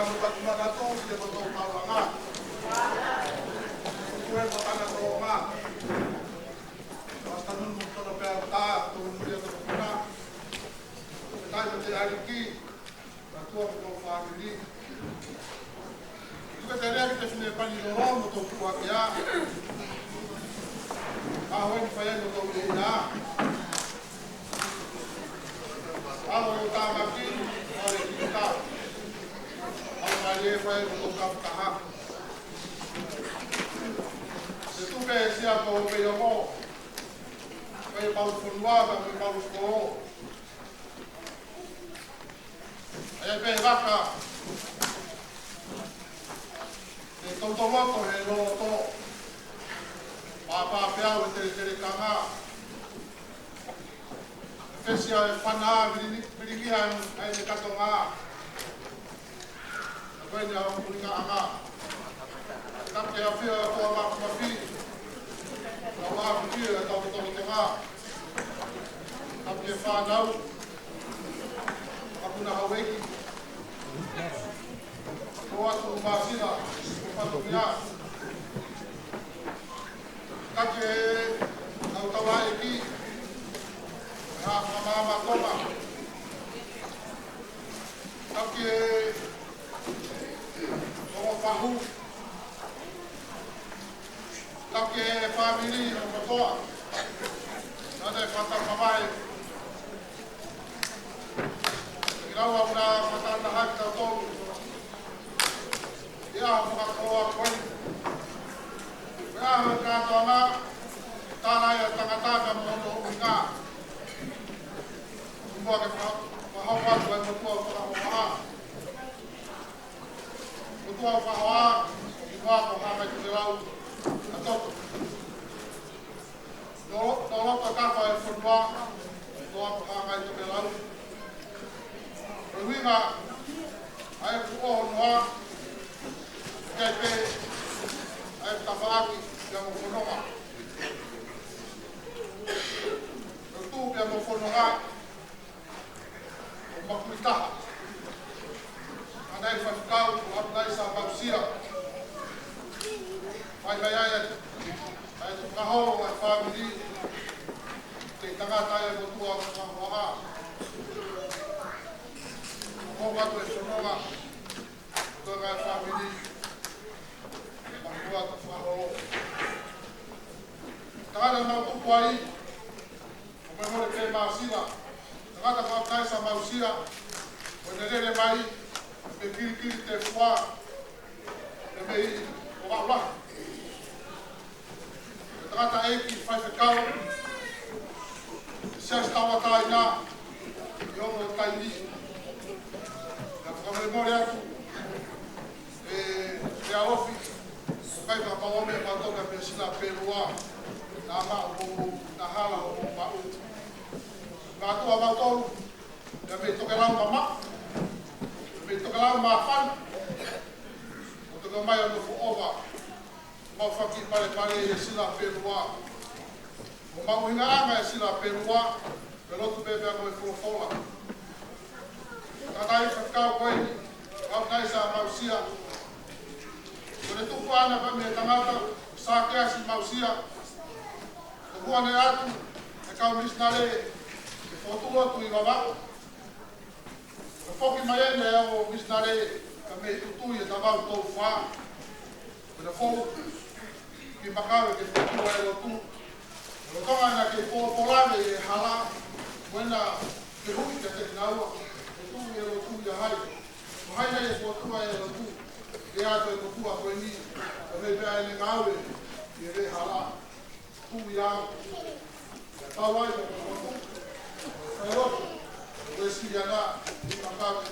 Kau katu manatu ki he motou taulanga. Kuku e mo tana tolonga. Master Nunu mo tona pea ta, tonu ia tona puna. Taimi te ariki. Matua mo tau fāmili. Tuku e lea ki he Finepanilolo mo tau tukuakea. ʻAho ni fai ai mo tau ʻeʻa. ʻAlo ʻo tāmaki, ʻalu e kita. ʻAlu mai e fai mo tau kaputaha. Te tupe e sia ko pe ongo. Fai e malu fonua, fai e malu ko. ʻA ia pē vaka. Te toutou loto he loto. Pāpā pē au e teletelekanga. Fesi ʻa e fana, vilini-, vilingia ʻa e katonga. Ko eni ʻa e kulinga anga. Tapu ki he ʻafio ʻa e ʻOtua Mafimafi. Tau ʻafio ʻa e tau totolotonga. Tapu ki he fānau. Tapu na haueki. Ko atu Masila, ko Fatumia. Tapu ki he kau tau ʻaʻeki. Ka fama ma toma. Tapu ki he Tongo Fahu. Tapu ki he fāmili ʻo Matoa. Nana e fata mamae. Ki lau au na fata na haki tau tolu. Ia, fakakoloa ko eni. Ko e ʻaho kātoanga, tala ia tangata ka mono ʻuhinga. Mua ke fa-, fakahoko atu e motuʻa fakahoa. Motuʻa fakahoa, i mua ko Hangai Tokelau, ʻa Toto. Nō, nō loto kafa e fonua, ko ʻApahangai Tokelau. Ko e ʻuhinga, ʻa e kuo noa, kai pē, ʻa e tafaʻaki, pea mo fononga. Ko e tuʻu pea mo fononga, ʻo makuitaha. ʻA e faifekau, ko ʻApinaisa Mausia. Fai mai ai, ʻa e fakaholo ʻa e fāmili, ke tangata e motuʻa fakahoa. Ko ngā tō e fononga, ko ngā fāmili, motuʻa fakahoa. Tangata mau tupu ai, ʻo mai mole pē Masila. Tangata ko ʻApinaisa Mausia, ʻo ne lele mai, pe kilikili te fua, pe mei ʻo Vaʻula. Tangata ʻeiki faifekau, Siasi Tauʻatāina, ʻi hono taimi. Ka fakamolemole atu, ʻe, ʻe ʻalofi, kai ka pau me ma toka pe sila pe lua, na ma o mo, na hala o mo ma u. Ka tua ma tolu, ia mei Tokelau mama, ia mei Tokelau mafana, ʻo toka mai ʻo nofo ʻova, mau faki palepale e sila pe lua. ʻO mau ʻuhinga anga e sila pe lua, pe lotu pē pea mo e folofola. Tangata ʻi fakakau ko eni, ʻApinaisa Mausia. Ko ne tupu ana pē mei he tangata, Sakeasi Mausia. Ko hua ne atu, e kau misinale, ke fotu atu ʻi Vavaʻu. Ka foki mai eni ʻa e ongo misinale, ka mei Tutui ʻa Tavau Toufa. Ko na fou ki Makawe ke fotu ʻa e lotu. Lolotonga ʻena kei fō polave ʻi he hala, mo ʻena ke hui kia te naua, ʻe tuʻu ʻi he lotu ia hai. Ko hai nai ʻe fotu ʻa e lotu, ʻe ʻatu e motuʻa ko eni, ka mei pea ʻene ngāue, ʻi he veʻe hala. Tuʻu ia, ʻe tau ai, ʻe tau ai, ʻe tau ai, ʻe Siliana, ʻi Makawe,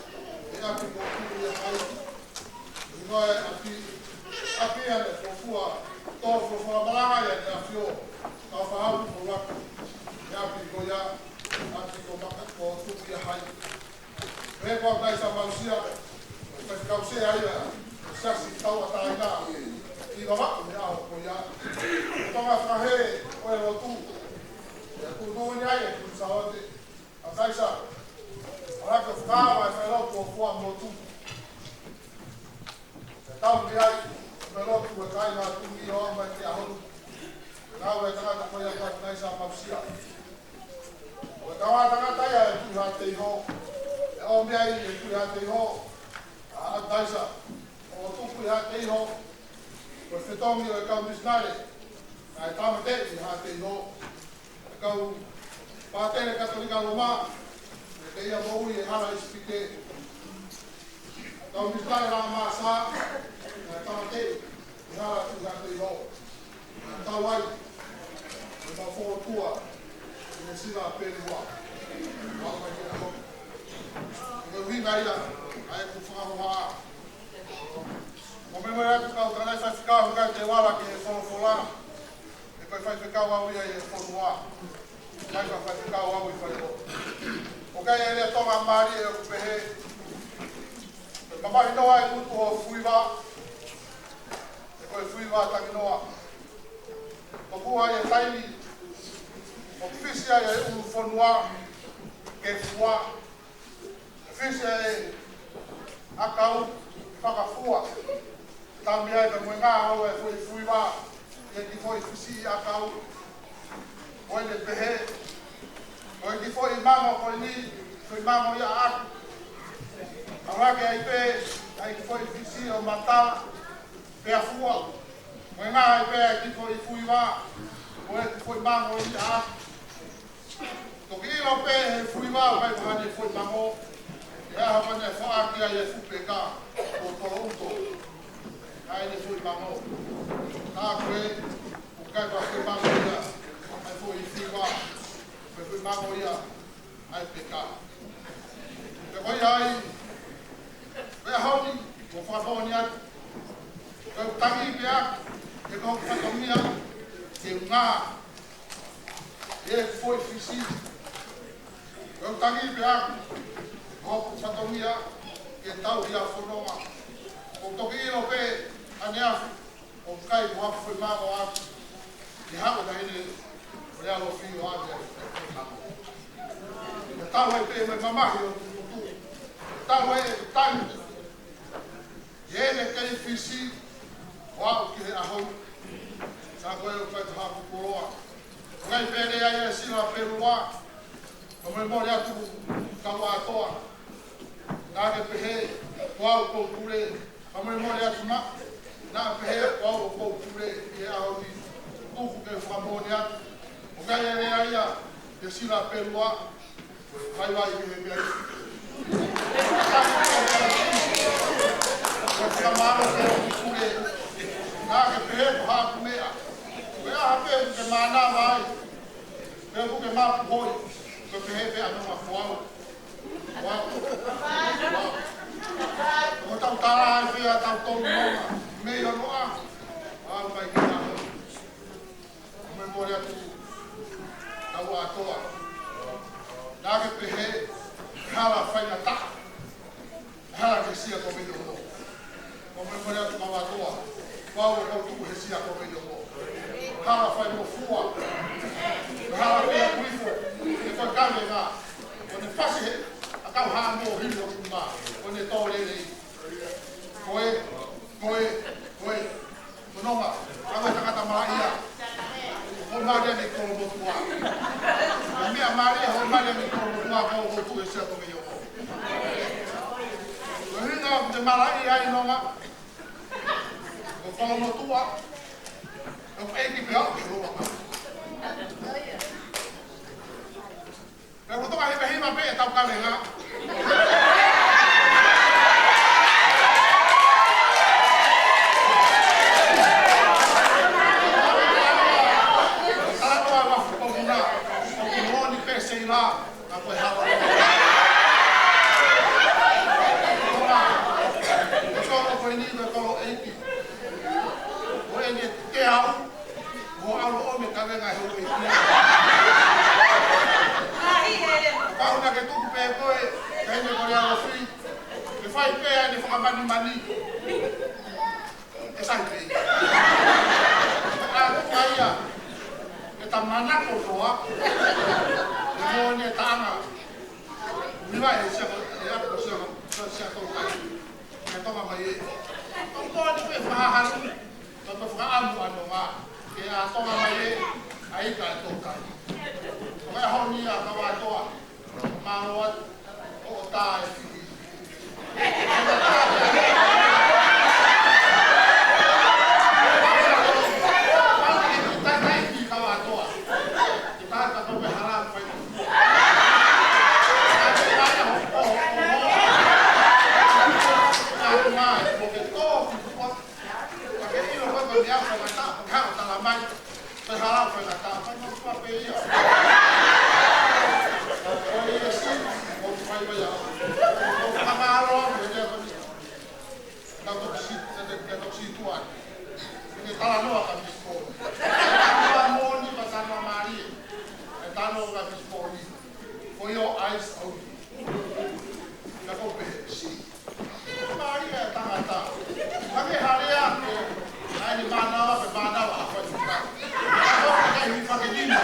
ʻe ʻapi ko Tuʻu ia hai. ʻI noa e ʻapi, ʻapi ʻa e fuofua, tō fuofua malanga ia ʻe ʻAfio, tau fahau ko Laki, ʻe ʻapi ko ia, ʻapi ko Maka ko Tuʻu ia hai. Pea ko ʻApinaisa Mausia, ka kau se ai a, Siasi Tauʻatāina, ʻi Vavaʻu he ʻaho ko ia. Tonga fakahē, ko e lotu. Ia ku nō ni ai, ku saote. ʻApinaisa, ʻa ka fakaava e fai lau ko fua motu. Taisa Mausia. ʻO e kau tangata ia ʻo e Tuʻi Haʻateiho. ʻE ʻomi ai ʻe he Tuʻi Haʻateiho ʻa ʻAtaisa ʻo tuku ʻi Haʻateiho ko e fetongi ʻo e kau misinale naʻe tāmateʻi ʻi Haʻateiho, ʻa e kau pātele Katolika Loma, ʻa ia naʻe moʻui ʻi he hala ʻi Sipite. Kau misinale Laʻa Masa naʻe tāmateʻi ʻi he hala Tuʻi Haʻateiho. Naʻe tau ai ʻemau folofola ʻi he Sila Pelua. Mau mai ki he ʻaho ni. Ko e ʻuhinga ia ʻa ʻeku fakahohaʻa. Mo e meʻa atu kau tangataʻi faifekau, ʻikai te u ala ki he folofola. He ko e faifekau au ia ʻi he fonua. ʻIkai ko e faifekau au ʻi fale ʻo. ʻOku ʻi ai e lea Tonga mālie ʻoku pehē: Mamahi noa e ngutu ʻo e fuiva, he ko e fuiva tangi noa. Tokua e taimi ʻoku fisi ai e ʻulu fonua ke fua, fisi ai e ʻakau ke fakafua. Taimi ai ka mo e ngaahi ʻaho e foʻi fuiva, ʻi he kiʻi foʻi fisi ʻakau. Ko ʻene pehē, ko e kiʻi foʻi mango ko eni, foʻi mango ia ʻaʻaku. ʻAlu hake ai pē ʻa e kiʻi foʻi fisi ʻo matala pea fua. Ko e ngaahi pē ʻa e kiʻi foʻi fuiva, ko e kiʻi foʻi mango ia ʻaʻaku. Toki ʻilo pē ʻe he fuiva ʻoku ʻikai ko haʻane foʻi mango, he ʻaho ko ē naʻe foaki ai e fuʻu peka, ko Toloʻuto, ʻa ʻene foʻi mango. Tā ko ē, ʻoku ʻikai ko ha foʻi mango ia ʻa e foʻi fuiva, ko e foʻi mango ia ʻa e peka. Pea ko ia ai, pea ʻaho ni, ʻoku ou fakamoʻoni atu, ʻoku tangi pē ʻaʻaku, he ko hoku fatongia ke u ngāue ʻi he foʻi fisi. ʻOku tangi pē ʻaʻaku, ko hoku fatongia ke tauhi ʻa e fononga. ʻOku toki ʻilo pē ʻaneafi, ʻoku ʻikai ko ha foʻi mango ʻaʻaku, ke haʻu e taʻahine ʻo Lealofi ʻo ʻave ʻa e foʻi mango. Naʻe tauhi pē mo e mamahi ʻo e tuʻutuʻu. Tauhi e tangi ʻi heʻene kei fisi ʻo aʻu ki he ʻaho ni. Ka ko e ʻoku ʻikai ko haʻaku koloa. ʻOku ʻikai pē lea ia ʻa e Sila Pelua. Fakamolemole atu kau ʻAtoa. Naʻa ke pehē ko au ʻoku ou pule. Fakamolemole atu ma. Naʻa pehē ko au ʻoku ou pule ʻi he ʻaho ni. Tuku ke fakamoʻoni atu. ʻOku ʻikai lea ia ʻa e Sila Pelua. Vaivai ki he meʻa. Ko e fakamālō ke u pule. Naʻa ke pehē ko haʻaku meʻa. Ko e hā pē ʻoku ke mānava ai, pe ʻoku ke mapu hoi, ko e pehē pē ʻa Nonga ko au. Ko au. Ko au. Ko ʻetau tala ai pē ʻa tautolu Nonga mei onoʻaho. Ko au mai ki he ʻaho ni. Fakamolemole atu kau ʻAtoa. Naʻa ke pehē, hala faingataʻa, hala ki he Sia ko Meiomo. Fakamolemole atu kau ʻAtoa. Ko au ʻoku ou tuʻu he Sia ko Meiomo. Hala faingofua, hala pea kuifo, ʻe ko e kavenga. Ko ʻene fasi he ʻakau hā mo hili ʻo kuma, ko ʻene tō lelei. Ko e, ko e, ko e. Ko Nonga, ʻa e tangata mālie ia. Hoʻo mālie mei Kolomotuʻa. Ko e meʻa mālie, hoʻo mālie mei Kolomotuʻa, ko hoʻo tuʻu he Sia ko Meiomo. Ko e ʻuhinga ʻoku te mālie ai Nonga, ko Kolomotuʻa, ʻoku ʻeiki pē au ki Loma. Pea ko e toka himahima pē ʻetau kavenga. Talanoa ʻa Fukomuna, ʻoku moʻoni pē Seila, ka ko e hala. Ko e kolo ko eni ko e kolo ʻeiki. Ko ʻene teau. Mo ʻalu ʻo ʻomi e kavenga he ʻoku ʻeiki. Pau naʻa ke tuku pē koe, kae ne ko Lealofi. Ke fai pē ʻa ʻene fakamanimani. ʻE sai pē. ʻA tuka ia. ʻE ta manako koa. ʻE mo ne taʻanga. Miva e sia ko, e atu ko sia ko, sia ko kai. Ke tonga mai ē. Ko ko ni pē fakahalu. Ka ko e fakaʻamu ʻa Nonga, ke ʻa Tonga mai ē, ʻa e ika ʻe tolu kai. Ko e ʻaho ni ʻa Kauatoa, mālō atu, ʻo tā e fihi. Tau toki si-, tau toki si-, tau toki situʻa. Ke talanoa ka Misi Pōni. Talanoa moʻoni, ka talanoa mālie. Ke talanoa ka Misi Pōni. For your eyes only. Ka ko pē, si. Mālie e tangata. Ka ke hale ake. ʻAi ni mānava, pe mānava, a fai ka. Ka ko pē, ka hi fake nima.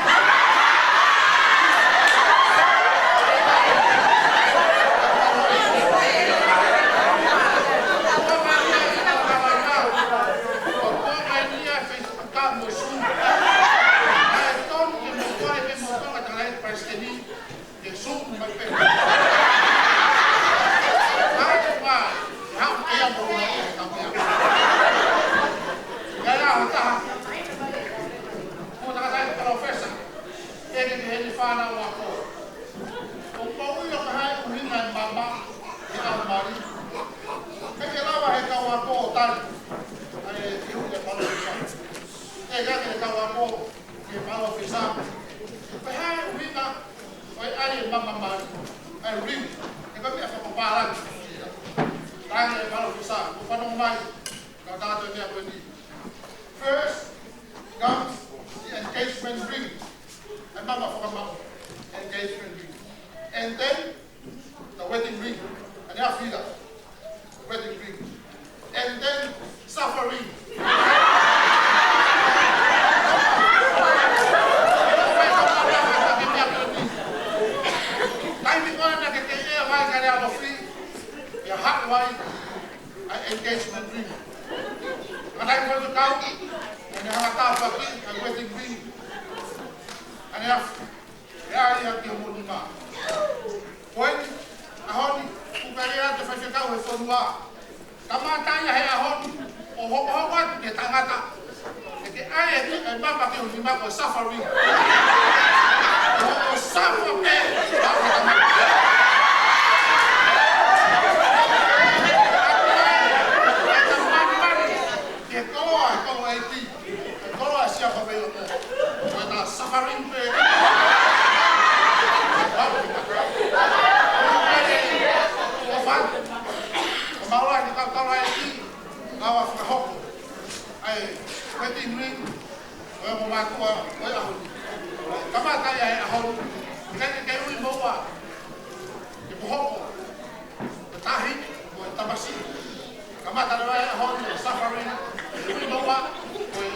ʻOku ou tui ʻoku ʻi ai e fānau ako. ʻOku ou ʻilo ko e hā e ʻuhinga e mama he ʻaho mali. ʻIkai ke lava he kau ako ʻo tali ʻa e fehuʻi ʻa e palōfesa. ʻIkai ke kau ako ki he palōfesa. Ko e hā e ʻuhinga ʻo e ʻai e mama mali, ʻai e ring, he ko e meʻa fakapālangi ia. Talaange ʻe he palōfesa, ʻoku fanongo mai, ka tātou e meʻa ko eni. First comes the engagement ring. ʻAi e mama fakamaʻu, engagement ring. And then the wedding ring. And then after that, wedding ring. And then suffering. Taimi ko ē naʻe kei ʻea mai ka ne ʻalofi, ʻe haʻu ai ʻa e engagement ring. Ka taimi ko ē naʻe kau, ʻe ne hanga ʻo tāpuakiʻi ʻa e wedding ring. ʻA ne afi, ʻe ʻai ia ki homo nima. Ko eni, ʻaho ni, kuo pehē atu e faifekau he fonua. Kamata ia he ʻaho ni, ʻo hokohoko atu ki he tangata. ʻE ke ʻai e, e mama ki ho nima ko e suffering. ʻO, ʻo suffer pē, ʻa, ʻo tangata. Ke koloa, koloa e ti. Koloa sia ko vei o ko. Ko e ta suffering pē. ʻO fai. ʻO maua ni ka koloa e ti. Ka ua fakahoko. ʻAi, ko e ti nui. Ko e mo mātua, ko e ʻaho ni. Kamata ia he ʻaho ni. Ke, ke, ke ui mo ua. Ke mo hoko. Ko e tahi, ko e tamasiʻi. Kamata leva e ʻaho ni, suffering. Ke ui mo ua, ko e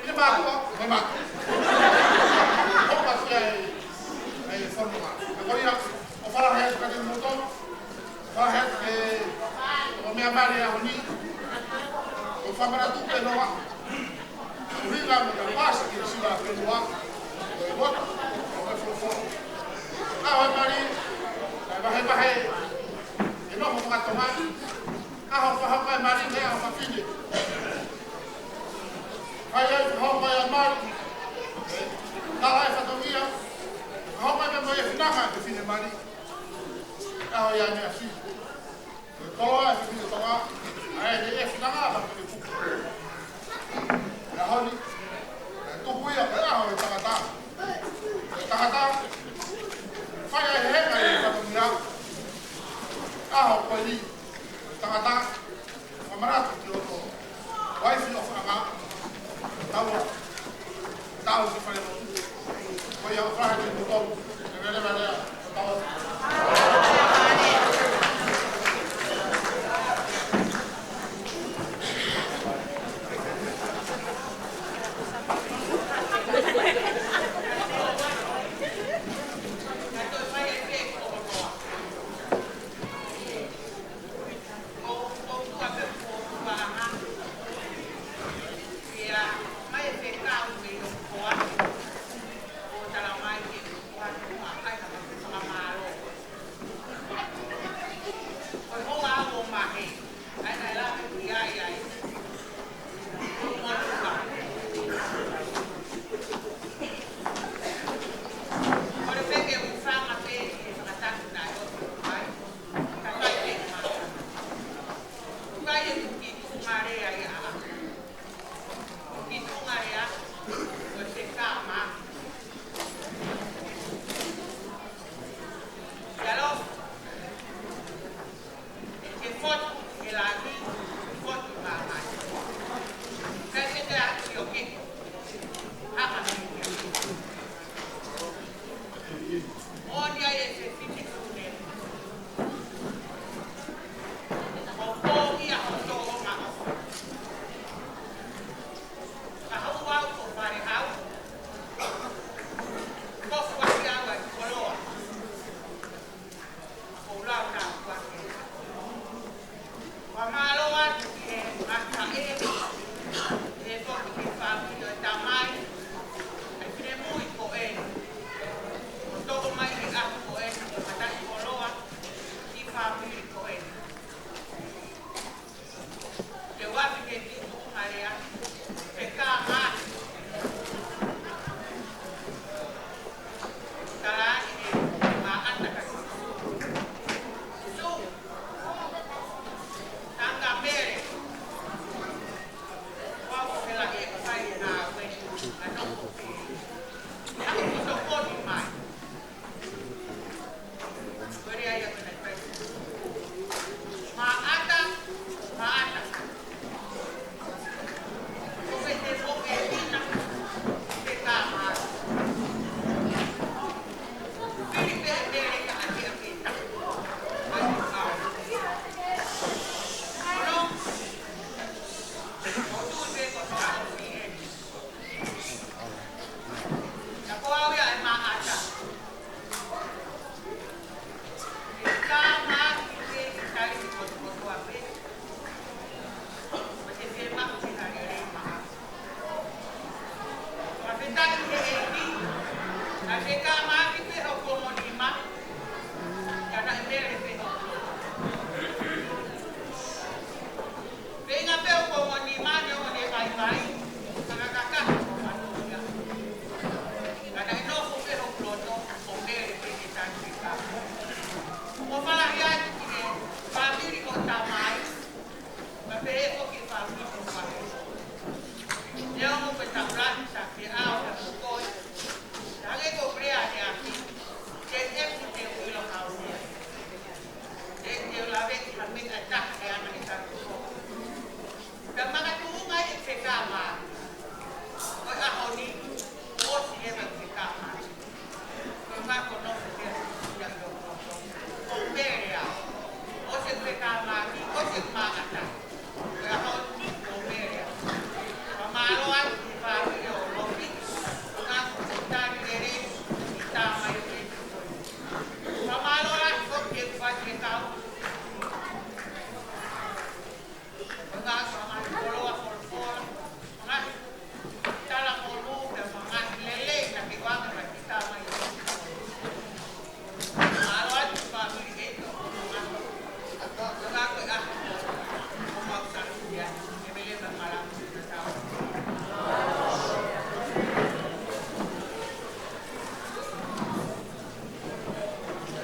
ʻi he mātuʻa, mo e mātuʻa. Hopa ki ai, ai fonua. Ka ko ia, ʻofa lahi atu kiate kimoutolu. ʻOfa lahi atu ki he, ʻo meʻa mali ʻaho ni. ʻOku fakamanatu pē noa. ʻUhinga mo e pasi ki he sila pē noa. ʻO e lotu, ʻo e folofola. ʻAho e mali, ʻa e vahevahe, ʻe nofo fakatonga. ʻAho fakahoko e mali, ʻe ʻaho fafine. ʻAi ai, fakahoko e mali. Tala e fatongia. Fakahoko e mali, e finanga, e fine mali. ʻAho ia ne afi. Koloa e fine Tonga. ʻAi ne e finanga, ʻa fine kuku. ʻAho ni. Tuku ia, ko e ʻaho e tangata. E tangata. Fai ai he henga e fatongia. ʻAho ko eni. Tangata. Fakamanatu ki hoto uaifi ʻofaʻanga. Tau, tau ki fale lotu. Ko ia ʻofa lahi atu kimoutolu. Leveleva lea. Tau.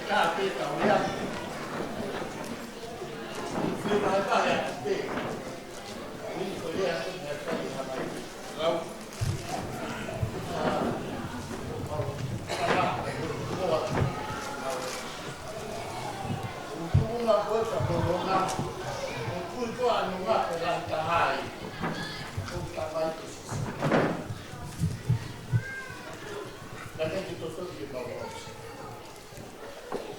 Ka pe tau ia. Fai mai pea ia te. Ni ko ia ko ia ka ia mai. Lau. Ua. Utunga ko e ka ko lona. Kui ko anu ma ko la tahai. Ko tamai ko sisi. Ka ne ki to so ki mau.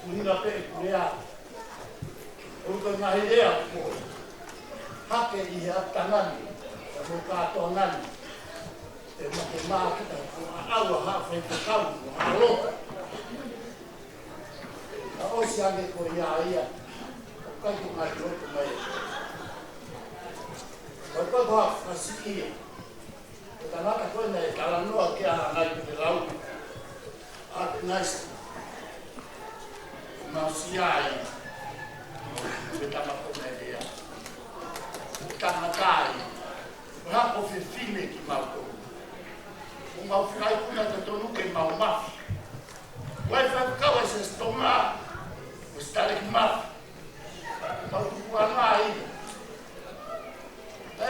Kuhina pe kurea. Uka ngahi lea ko. Hake i he atangani. Ka mo ka tongani. Te ma te ma kita ko a aua ha fai ko kau ko ha lo. Ka o si ane ko ia ia. Kai ko ngai lo ko mai. Ko ko ha fasi ia. Ko tangata ko ena e talanoa ke a ngai ke lau. A te ngai sa. Mau si ai. Ko tama ko ngai lea. Ko tangata ai. Ko ha ko fefine ki mau ko. Ko mau fai kuna te tonu ke mau mafi. Wai fai kau ai se stonga. Ko stare ki mafi. Mau tukuangaʻi.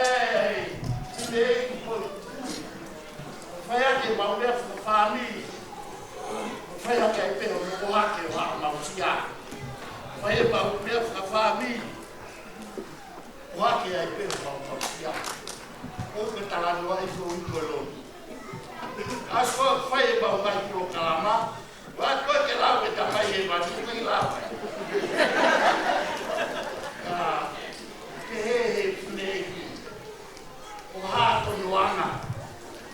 Ei, sile ei kupo. Fai ake mau lea fakafāmili. Fai ake ai pē o moko ake o haʻa mau sia. Fai e mau lea fakafāmili. Ko ake ai pē o haʻa mau sia. Ko ke talanoa i so i koloni. Aso fai e mau ngai polokalama. Ua ko ke lau ke tamai e manu ke lau. Ka, ke he he fune. Ko ha ko noanga.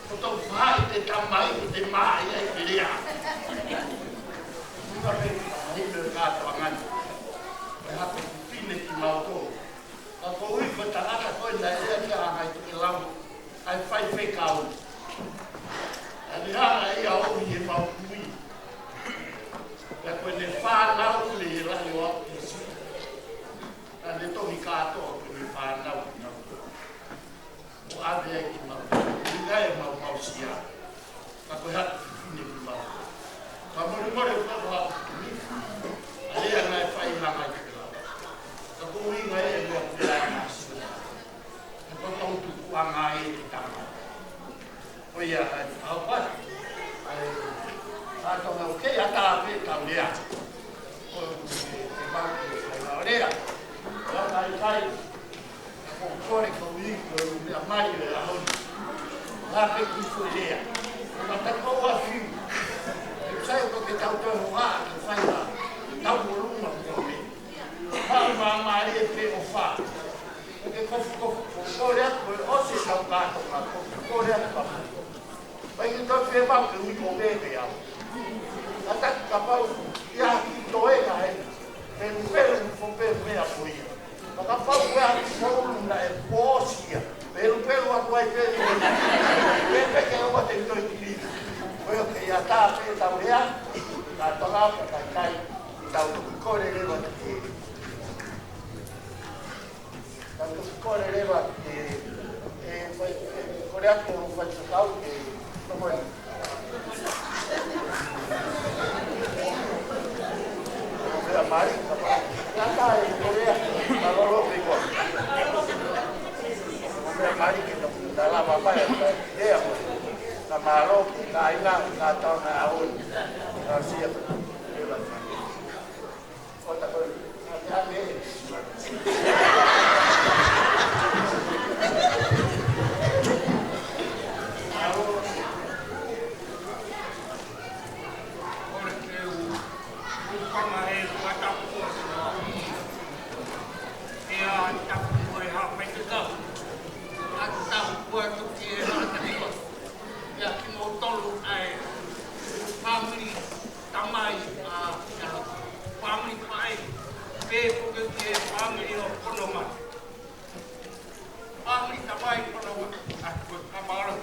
Ko tau fai te tamai ko te mai ai ke lea. Ua pe tamai me ka toangani. Ko ha ko fine ki mau ko. Ka ko ui ko tangata ko e nai lea ki a ngai ke lau. Ai fai fekau. Ani hanga ia o i e mau kui. Ka ko e ne fānau le e lahi o au ke si. Ka ne tohi kātoa ko e ne fānau ki mau. Ko ave ai ki mau. Ni kai mau mau sia. Ka ko e hatu fine ki mau. Ka mole mole ko au. A lea ngai fai hanga i ke lau. Ka ko ui ngai e mea kula e masina. Ko tau tukuangaʻi e tama. Ko ia ai, au pa. Ai, a tau nau kei a tā pe tau lea. Ko e, e mau ke fai mau lea. Ko e kai kai. Ko kore ko i ko e mea mai le aho ni. Nga pe ki fo lea. Ko mata ko ua fiu. E sai ko ke tau tau hoa ke fai la. Tau mo luma ko me. Mau mamalie pe o fa. Ke kofu, kofu, kofu, kole atu, ko e ʻosi e kau kātoa, kofu, kole atu, kofu. Pai ke tau fie mau ke ui ko bebe au. A taki kapau, ia ki toe ka he. Pelu, pelu, fo pelu, mea ko ia. Ka kapau, ia ki fo ulu na e kuo ʻosi ia. Pelu, pelu, aku ai pelu. Pepe ke ua te toi kili. Ko ia ke ia tā pe tau lea. Ka toka, ka kai, kai. Tau kole leva ke. Tau kole leva ke, e, fai, e, kole atu ke fai fekau ke, tau mai. Mea mali, ka pa. Ka ka e kole atu, ka lolo pe ko. Mea mali ke tau, tau lava mai, e, e, ka mālō, ka ina, ka tau na aun, ka sia, leva. Ia kimoutolu ʻa e fāmili tamai ʻa Pialo, fāmili paʻi, pea ko e fāmili ʻo Ponoma. Fāmili tamai Ponoma, ʻa ko e pamalo,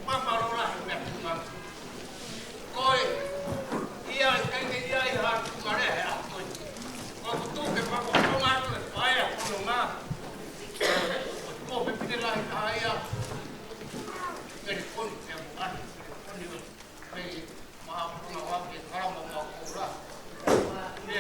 pamalo lahi mea tunga. Ko e, ia, kai ke ia i ha tunga lea he ako. Ko e kutu ke pako Ponoma atu e paʻi ʻa Ponoma. Ko e pepine lahi ka ia. Pele koni, pea mo atu, pele koni, pele maha puna wa ke kalama ma kula. Pele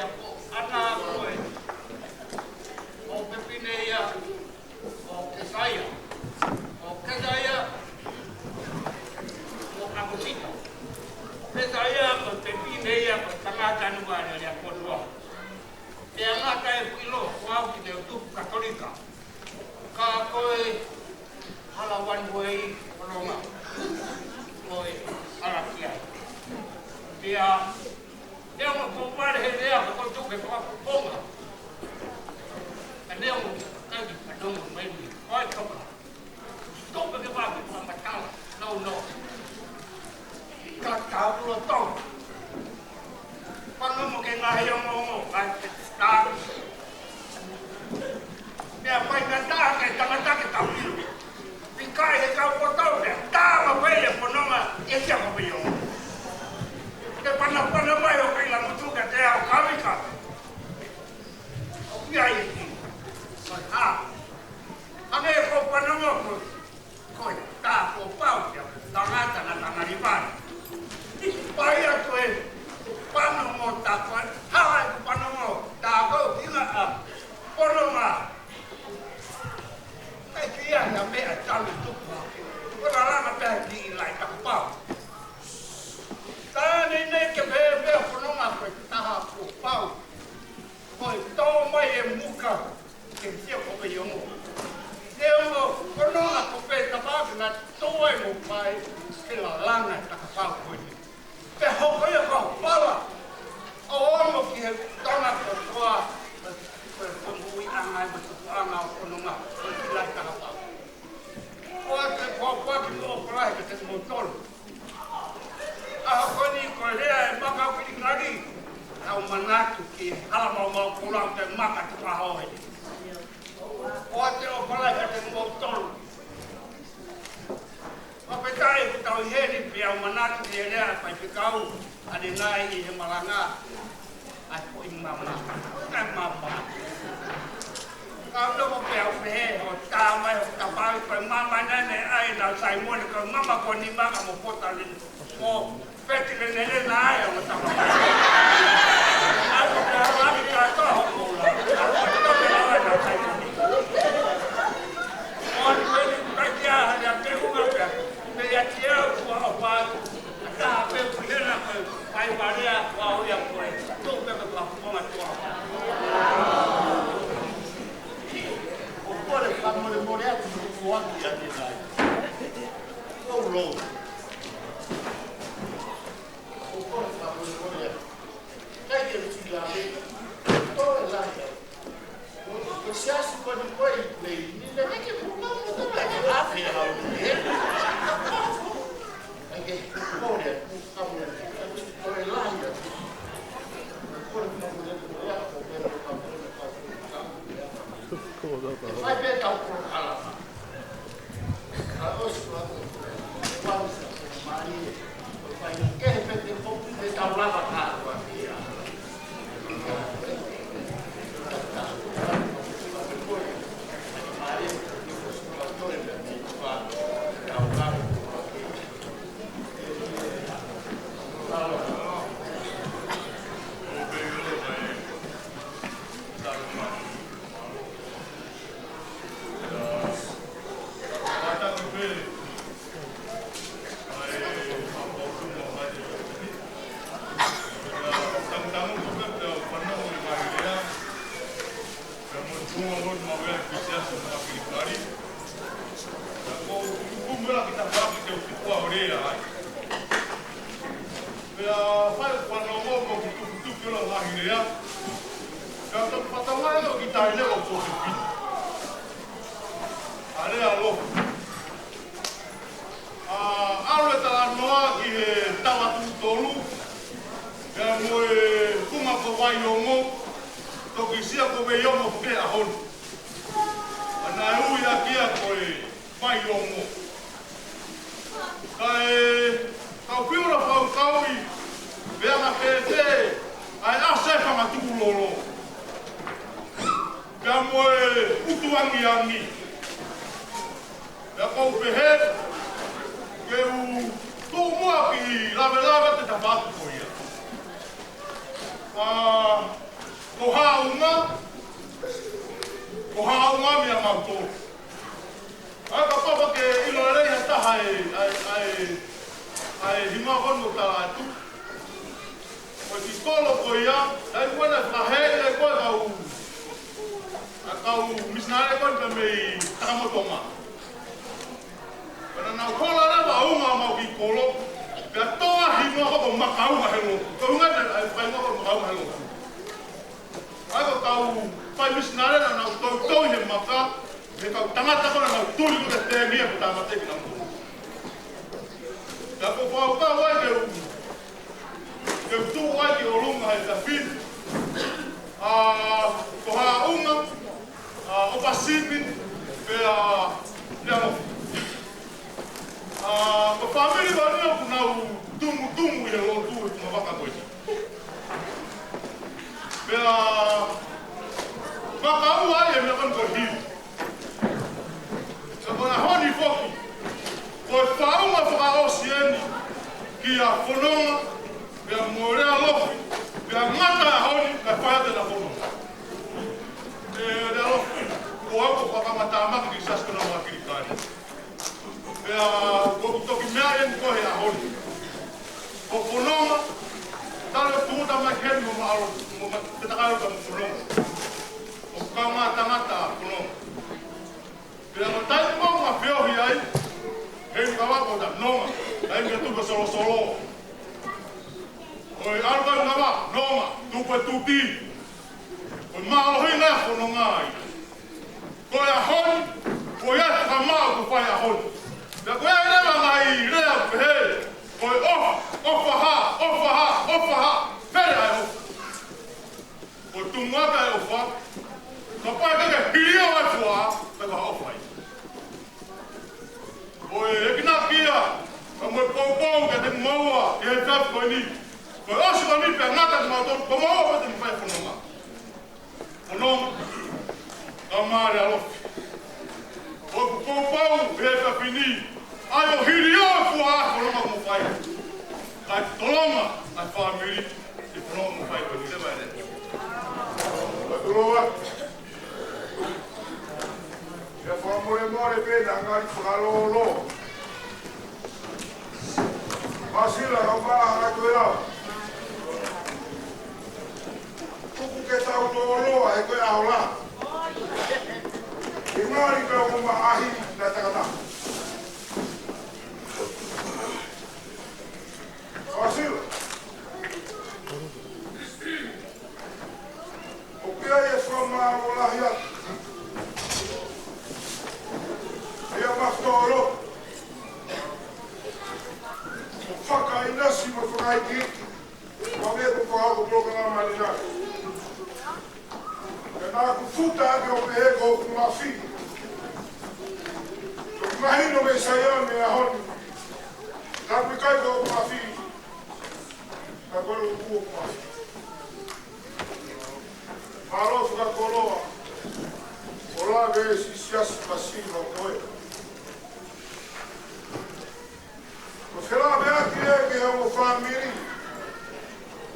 ʻE ngata ʻeku ʻilo, ko au ki he tupu Katolika. Ka ko e hala one way ʻo Tonga, ko e hala ki ai. Pea, neongo ko vale he lea ko tuke ko aku ponga. Ka neongo kai ki ka tongo mai ni, ko e toka. Tope ke vake, fakamatala, no, no. Ka tau lo tau. Panomo ke ngaahi ongoongo, ngaahi peta. Pea fai ngata ke tangata ke tau ʻilo. Pea ʻikai he kau poto pea tā ma fai e fononga e sia ko pe ongo. Ke panapana mai ʻo kai la mutu ka te au kavika. ʻO pia i ki. Ko e hā. Hangē ko Panongo ko, ko e tā ko pau ia, tangata na tangata vai. Pai atu e Panongo tā ko e, hala e ko Panongo tā ko ina a, Pononga. Kai kia ia meʻa talu tupu. Ko la langa pea ki i lai tā ko pau. Tā nei nei ke pē pē Pononga ko e taha ko pau. Ko e tō mai e muka, ke sia ko pe ongo. Neongo, ko nona ko pe tapa ke na tō ai mo pai, ke la langa e takapau ko eni. Pe hoko ia ko pala, ʻo ongo ki he tana ko koa, ko e, ko e ui anga, ko e tuku anga ʻo Pononga, ko e kilai takapau. ʻOatu e kuakuaki mo ʻoku lahi ka te mo tolu. ʻA ko eni ko e lea e maka ʻo Kilikali. Tau manatu ki he hala maumau kula ʻo te maka tu ka hoe. ʻOatu e ʻoku lahi ka te mo tolu. Fakafetaʻi ʻoku tau ʻi heni pea u manatu ki he lea e faifekau. ʻAne nai ʻi he malanga. ʻAi ko i mama. Ka mama. Ka u loko pea u pehē, ʻo tā mai, ʻo tā mai, ko e mama nai ne ʻai na Saimone, ko e mama ko ni maka mo kota lini. Mo feti lene lena ai, ʻo tā mai. ʻAi ko pea laki ka tō ho kula. ʻAi ko tō pea ʻai na Saimone. ʻO ni peni kai kia hali a ke unga pea. Pea ia kia ua o pātu. Ka pē kuhena ko e fai varea ko au ia ko e tō pē ko e whakapuanga tō au. ʻO kore fakamolemole atu mo kuaki ake nai. ʻO lou. ʻO kore fakamolemole atu. Kai ke tila me. Tō e lahi au. Ko e siasi ko eni ko e i play ni le. Ai ke puka mo tala ke afe au ni e. Ai ke puka mo le puka mo le puka mo le lahi au. Ko le puka mo le puka mo le puka mo le puka mo le puka mo le puka. Fai pē tau polokalama. Pea fai ʻo Panongo mo ki tukutuku ʻo la ngaahi lea. Ka ka fata mai ʻo ki tai leo ko te pita. ʻA lea lo. ʻA, ʻalu e talanoa ki he tala tuʻu tolu. Pea mo e funga ko Vaiongo. Toki sia ko Vaiongo ke ʻaho ni. ʻA naʻe ui ʻaki ia ko e Vaiongo. Kae, kau piu la fau kau i, pea ka pētē, ʻa e ʻa se fanga tuku lolo. Pea mo e utu angiangi. Pea kau pehē, ke u tuʻu muʻa ki lavelave te tapa atu ko ia. ʻA, ko haunga, ko haunga mea mau tō. ʻA ka papa ke ʻilo lelei ha taha e, ʻa e, ʻa e, ʻa e hingoa ko eni ʻoku tala atu. Ko e ki kolo ko ia, tai kuana ka he le ko e kau Fai misinale naʻa nau toutou he maka, he kau tangata ko ē naʻa nau tuli ko ē ki he tengi ʻo tāmateʻi kinautolu. Pea ko e fakakaukau ai ke u, ke u tuʻu ai ki ʻolunga he tafi. ʻA, ko Haʻunga, ʻa, ʻOpasipi, pea Lealofi. ʻA, ko e fāmili ko eni ʻoku nau tumutumu ʻi he lotu ʻi he ngaahi vaka ko eni. Pea makaua ai e meʻa ko eni ko e hili. Pea ko e ʻaho ni foki, ko e faʻunga fakaʻosi eni kia Fononga, pea mo Lealofi, pea ngata ʻaho ni, kae fai atu ʻena Fononga. ʻE Lealofi, ko au ko e fakamatāmaki ki he siasi ko ena mo e Kilikani. Pea ʻoku toki meʻa eni ko ē he ʻaho ni. Ko Fononga, tale tuta mai heni mo Maʻalo, mo ma-, te takai ota mo Fononga. ʻOku kaungā tangata ʻa Fononga. Pea ko e taimi ko ē ʻoku feohi ai, heni ka wako ta Nonga, taimi ʻe tuku solosolo. ʻOi, ʻalu ka ngava, Nonga, tuku e tuti. Ko e mālohi na Fononga ai. Ko e ʻaho ni, ko ia te ka mau ko fai ʻaho ni. Pea ko ia ʻe lava ngai lea pehē, ko e ʻofa, ʻofa hā, ʻofa hā, ʻofa hā, pele ai ʻofa. Ko e tumuʻaki ʻa e ʻofa, kapau ʻe ke hilio ai fua, pea ka ʻofa ai. Ko e ekinakia, ka mo e poupou ke te maua, ʻi he tapu ko eni. Ko e ʻosi ko eni pea ngata ki mautolu, ko maua ko te mafai Fononga. Fononga, ka mo Lealofi. Ko e poupou, he tapu ni, ʻai ʻo hilio fua Fononga mo fai. Kae tolonga, ʻa e fāmili, ʻi Fononga mo fai ko eni, te vai ne. Tolonga. ʻIo fakamolemole pē naʻa ngali fakalōloa. Pasila ka maha ko e au. Tuku ke tau lōloa he ko e ʻaho lahi. ʻIkai ngali ka mo maʻahi na takata. Pasila. ʻOku ʻi ai e fakamālō lahi atu. ʻIa mautolu. ʻO fakaʻinasi mo fakaikiiki. Mo e meʻa ko e fakahoko polokalama ni na. Pea naʻa ku futa ake ʻo pehē ko hoku mafi. Ko e mahino mei Saione he ʻaho ni. Naʻa ku ʻikai ko hoku mafi. Ka ko hoku mafi. Mālō fakakoloa. ʻO lave e siasi Pasila ko e. Ko e felāveʻaki ē ki he ongo fāmili.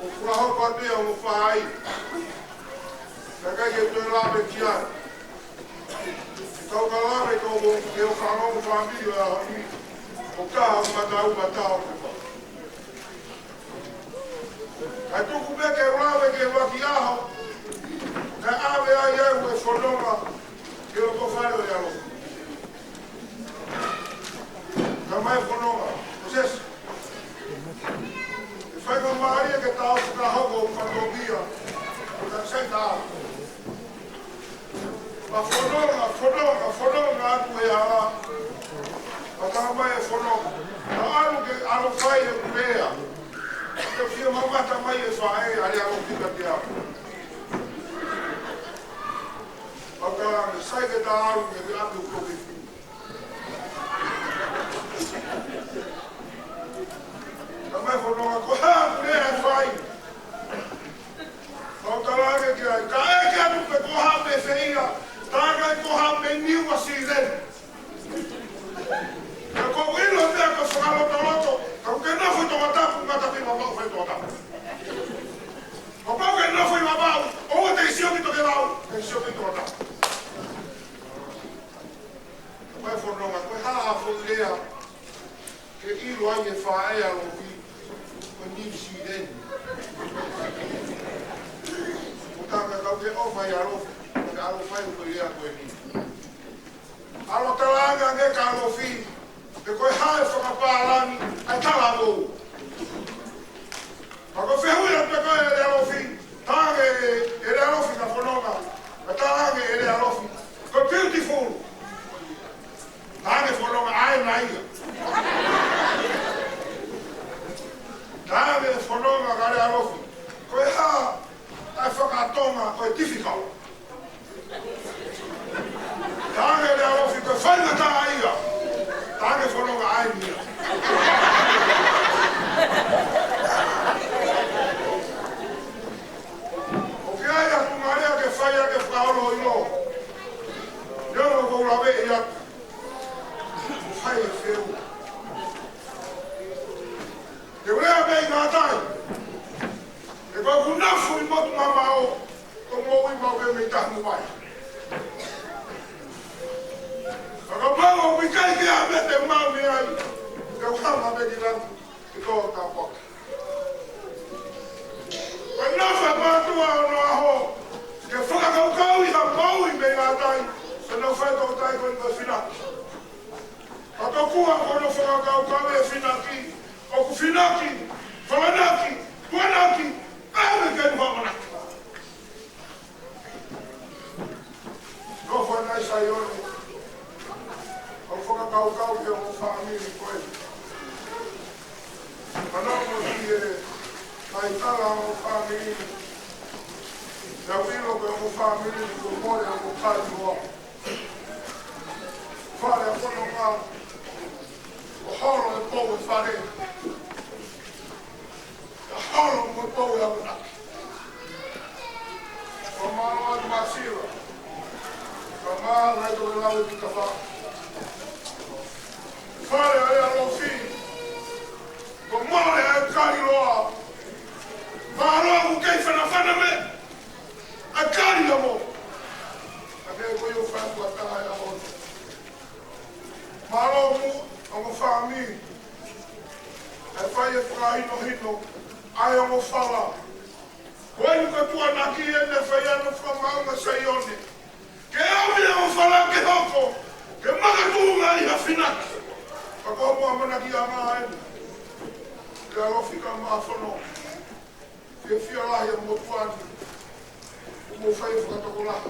ʻO fakahoko atu e ongo faʻahi. Ka ʻikai ke toe lave ki ai. Kau ka lave ko hoku, ke o ka ongo fāmili ʻo e ʻaho ni. ʻO ka o mata u mata o ke pa. Kae tuku pē ke u lave ki he ʻuluaki ʻaho, naʻe ʻave ai au ʻe Fononga ki he lotofale ʻo Lealofi. Ka mai Fononga, ko Sesi. ʻE fai ka mālie ke tau fakahoko fatongia, ko e taʻu sai taʻu. Ka Fononga, Fononga, Fononga atu e ala. Ka tā mai e Fononga. Ka ʻalu ke ʻalu fai e kulea. Ke fie mamata mai e faʻē, ʻa Lealofi ka te au. Ka tā mai sai ke tā ʻalu ke te ʻapi u koke. Ka mai Fononga, ko e hā kulea ʻe fai. Kau talaange ki ai, ka ʻeke atu pe ko e hā pē feia, talaange ko e hā pē Niu Sila. Ka ko e ʻilo pē ko e fakalotoloto, ka ʻoku ke nofo ʻi Tongatapu, ngata pē Vavaʻu fai Tongatapu. Kapau ʻoku ke nofo ʻi Vavaʻu, ʻoua te ke sio ki Tokelau, ke sio ki Tongatapu. Ka mai Fononga, ko e hā ha foʻi lea, ke ʻilo ai e faʻē ʻa Lealofi, ko Niu Sila. Ko e taha ka kau ke ʻofa ʻia Lealofi, ka ʻalu fai ko e lea ko eni. ʻAlu talaange ange kia Lealofi, pe ko e hā e fakapālangi, ʻa e talavou. Ka ko e fehuʻi atu pē ko ē ʻe Lealofi, talaange ʻe Lealofi kia Fononga, Ko e tifikau. Taʻe ke lea ʻo fika faingataʻaʻia. Taʻe ke fononga ʻaeni ia. ʻOku ʻi ai ʻa e tuʻunga lea ke fai ʻaki e fakaholo ʻi loto. Neongo ʻoku ou laveʻi atu. Fai e feu. Te u lea mei ngātai. He ko ʻeku nofo ʻi motu mamaʻo, ko e moʻui maʻu pē mei tahi mo vai. Ka ka mau ʻoku ʻikai ke ʻi ai ha meʻa te u maʻu mei ai, te u hanga pē ki langi, ki tō tāpuaki. Ko e nofo e mātuʻa ʻo onoʻaho, ke fakakaukauʻi ha moʻui mei ngātai, ke nau fai tō tai ko e finaki. Ka tokua ko hono fakakaukau e finaki, ʻoku finaki, falanaki, tuʻanaki, ʻave ke u hamanaki. Nofo ʻanai Saione, ʻo fakakaukau ki hoʻo fāmili ko ē. Ka nofo ki he kaitala hoʻo fāmili. Naʻa ku ʻilo ko hoʻo fāmili kuo mole hoʻo kali loa. Fale ʻa e fononga, ʻo holo e pou e fale. ʻO holo mo e pou e akonaki. Ko mālō atu Masila. Ka mālō atu e lau ki ka fa. Fale ʻa e ʻalofi. Kuo mole e kali loa. Mālō ʻoku kei fanafana mei he kali loa mo. Ka ke ko ʻio fai kua taha e ʻaho ni. Mālō mo e ongo fāmili. ʻE fai e fakahinohino ʻa e ongo fala. Ko eni ko e tuʻanaki eni ʻe fai ʻa e fakamaau ʻa Saione. Ke ʻomi e ongo fala ke hoko, ke makatuʻunga ʻi ha finaki. Ka ko hoʻomo ʻamanakiʻanga eni. Ke ʻalofi ka mafono. Fiefia lahi ʻa e motuʻa ni. ʻOku mou fai e fakatokolahi.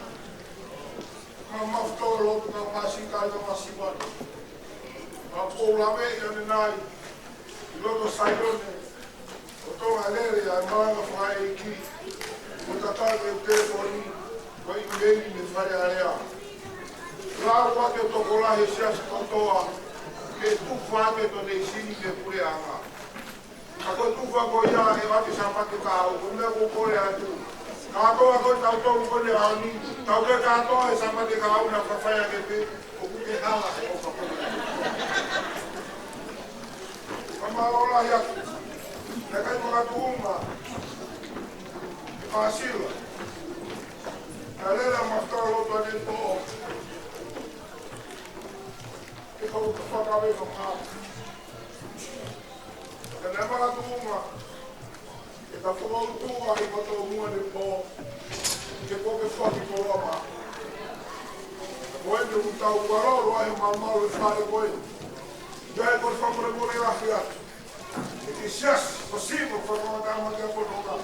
Ka mafuto lotu ka masikai ka masiwani. Ka ʻoku ou laveʻi ʻanenai. ʻI loto Saione. ʻO toa lele ʻa e malanga fakaʻeiki. Mo e tataki e telefoni. Ko e ʻīmeili mei Fale Alea. Lau ʻa e tokolahi e siasi kotoa. Ke tufa ke to nei sini ke puleʻanga. Ka ko e tufa ko ia ʻe ʻoatu he Sāpate kahaʻu, ko e meʻa ʻoku ou kole atu. Kātoa ko e tau tolu ko eni ʻaho ni, tau ke kātoa he Sāpate kahaʻu naʻa faifai ake pē, ʻoku ke hala he ʻofa ko eni. Ka mālō lahi atu, naʻe ʻikai makatuʻunga, ʻe Pasila. Naʻe lele ʻa e mafuta lotu ʻanepō. Ke hau ka fakave no ka. Ka naʻe makatuʻunga, ʻe ka fakautuʻa ʻi matou mua ʻanepō, ke ko ke faki koloa ma. Ko eni ʻoku tau kualolo ai he maumau e fale ko ē. ʻIkai ko e fakamolemole lahi atu. ʻE ki siasi, ko Simo, ko e fakamatama ki a kono ka.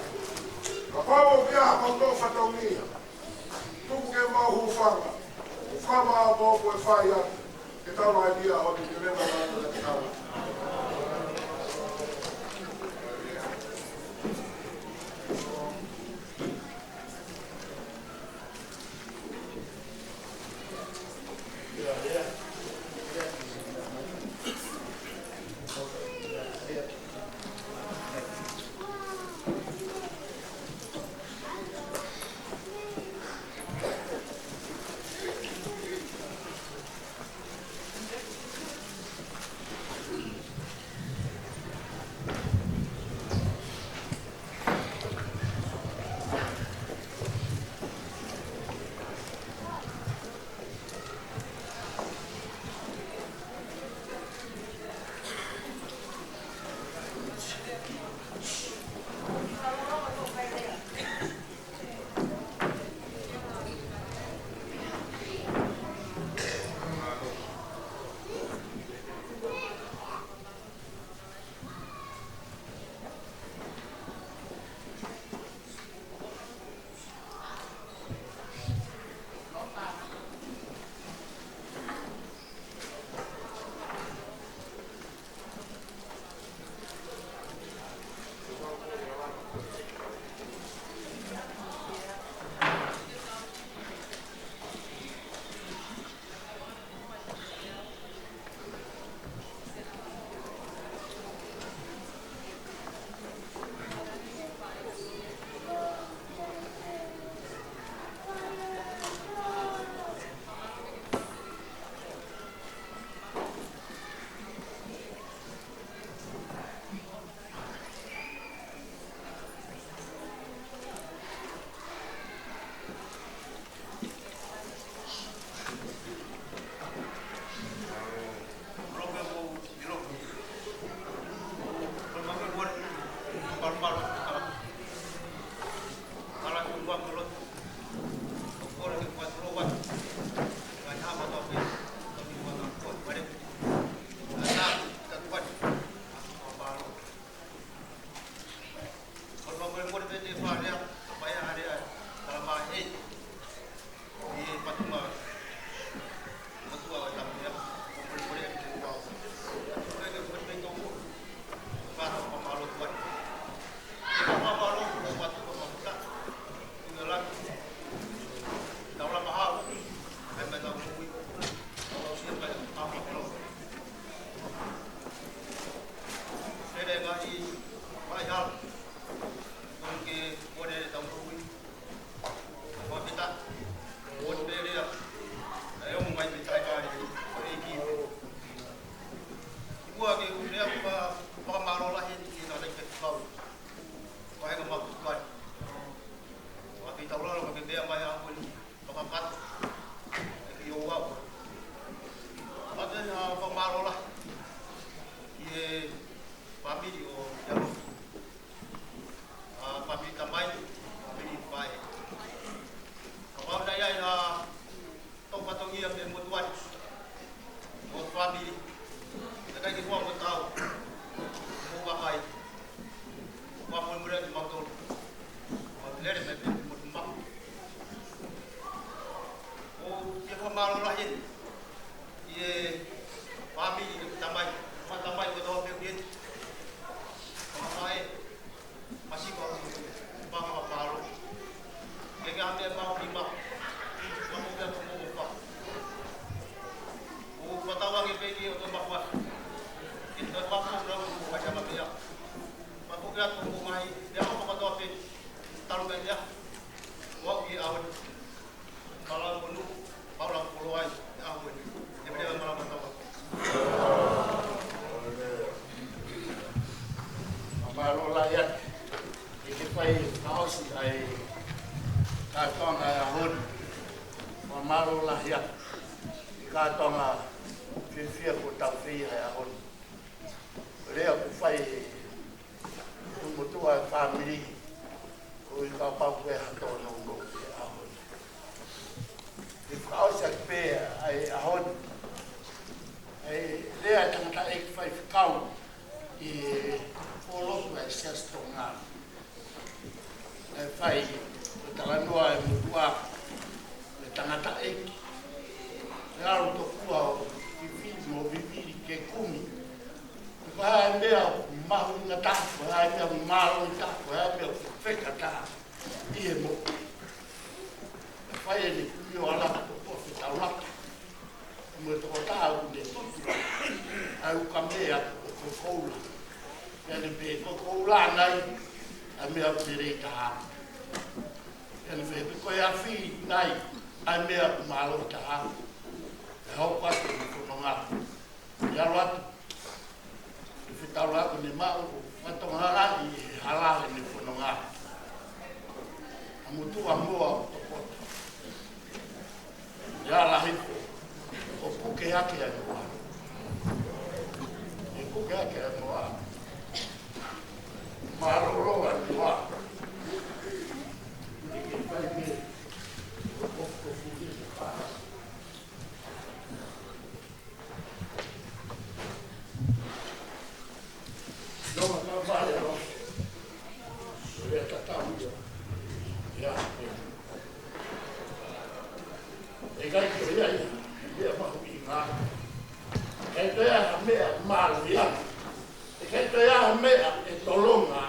Ka pau ʻoku ʻi ai ha mau tō fatongia. Tuku ke mau hūfanga. Hūfanga ʻo pau ko e fai atu. Ke tau ai dia ʻo te te lema na te tau. Pea mai ʻa Honi, fakakakato, ʻe ki o wau. Mate na fakamālō lahi ki he fāmili ʻo Yalofi. ʻA, fāmili tamai, fāmili faʻē. Ka wau nai ai ha tau fatongia pē mo tuai. Mo fāmili. ʻIkai ke hua mo tau. Mo vakai. Ua mo mure ki mautolu. Mau lele mai pē mo te mau. ʻOku ou fakamālō lahi eni ki he fāmili, ki he tamai. Mo tamai ko tau pē ki he. Mo faʻē. Masiva, panga mapalo. Ke ke ame mau ki mau. Mau ke atu mo mo pa. ʻO patau ange pē ki o to makua. Ke to makua na mo pa ia ma pea. Mau ke atu mo mai. Pea mau pa to pe. Talu mai ia. Wau ki au. Palau Monu, Palau Koloai, ʻa Honi. Te mene Palau Matawa. Mālō lahi atu. ʻI he fai fakaʻosi ʻa e kātoanga ʻa Honi. Mālō lahi atu. ʻI he kātoanga fiefia kuo tau fai ʻa Honi. Lea ʻoku fai ʻe he motuʻa ʻo e fāmili, ʻoku ʻikai pau ke ha tōnounou ʻi he ʻaho ni. ʻE fakaʻosi atu pē ʻa e ʻaho ni, ʻa e lea ʻa e tangataʻeiki faifekau ʻi he fuoloa ʻa e Siasi Tonga. ʻE fai, ʻo talanoa ʻa e motuʻa, ʻa e tangataʻeiki, ʻe ʻalu tokua ʻo fifili mo vivili ke kumi. Ko e hā e meʻa ʻoku mahuʻinga taha, ko e hā e meʻa ʻoku mālohi taha, ko e hā e meʻa ʻoku feka taha ʻi he moʻui. ʻE fai ʻene kumi ʻo ala ka tokua fetaulaki mo e tokotaha ʻoku ne tutu ʻa e ukamea ʻo e koula. Pea ne pehē ko e koula nai ʻa e meʻa ʻoku lelei taha. Pea ne pehē ko e afi nai ʻa e meʻa ʻoku mālohi taha. ʻE hoko atu ʻene fononga. ʻE ʻalu atu. ʻE fetaulaki ne maʻu ʻo fatongia ʻi he hala ʻene fononga. ʻA e motuʻa moa ʻo tokoto. ʻE ala hifo ʻo puke hake ʻa e moa. ʻE puke hake ʻa e moa. Mālōlō ʻa e moa. ʻIkai ke fai ke kofukofu ke pā. Nonga ka vale ʻo. Lea tatau ia. Ia. ʻE ʻikai ke ʻi ai ha meʻa mahuʻinga. ʻIkai ke ʻi ai ha meʻa mālie. ʻE ʻikai ke ʻi ai ha meʻa ʻe tolonga.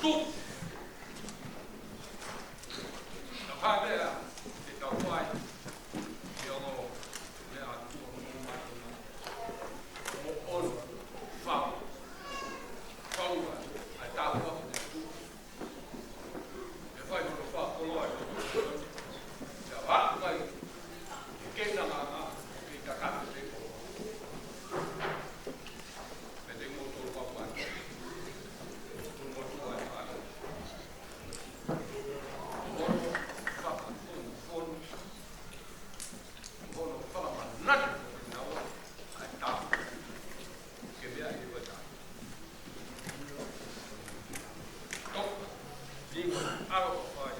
Tuku. Ka pā pea, ke tau fai, ke ongo, lea atu o mo mātou. Mo ono, fā. Fā ua, ai tāua, ke tuku. Ke fai hono fā koloa, ke tuku. Ke ava mai, ke na nganga, ke kakata te koloa. Pea te mo tolu fā ua. Tolu mo tolu ai fā. Ono fā, ono, ono. Ono fā manatu, naua, ai tā. Ke meʻa ʻi he weka. Toka, lima, ʻalo, fai,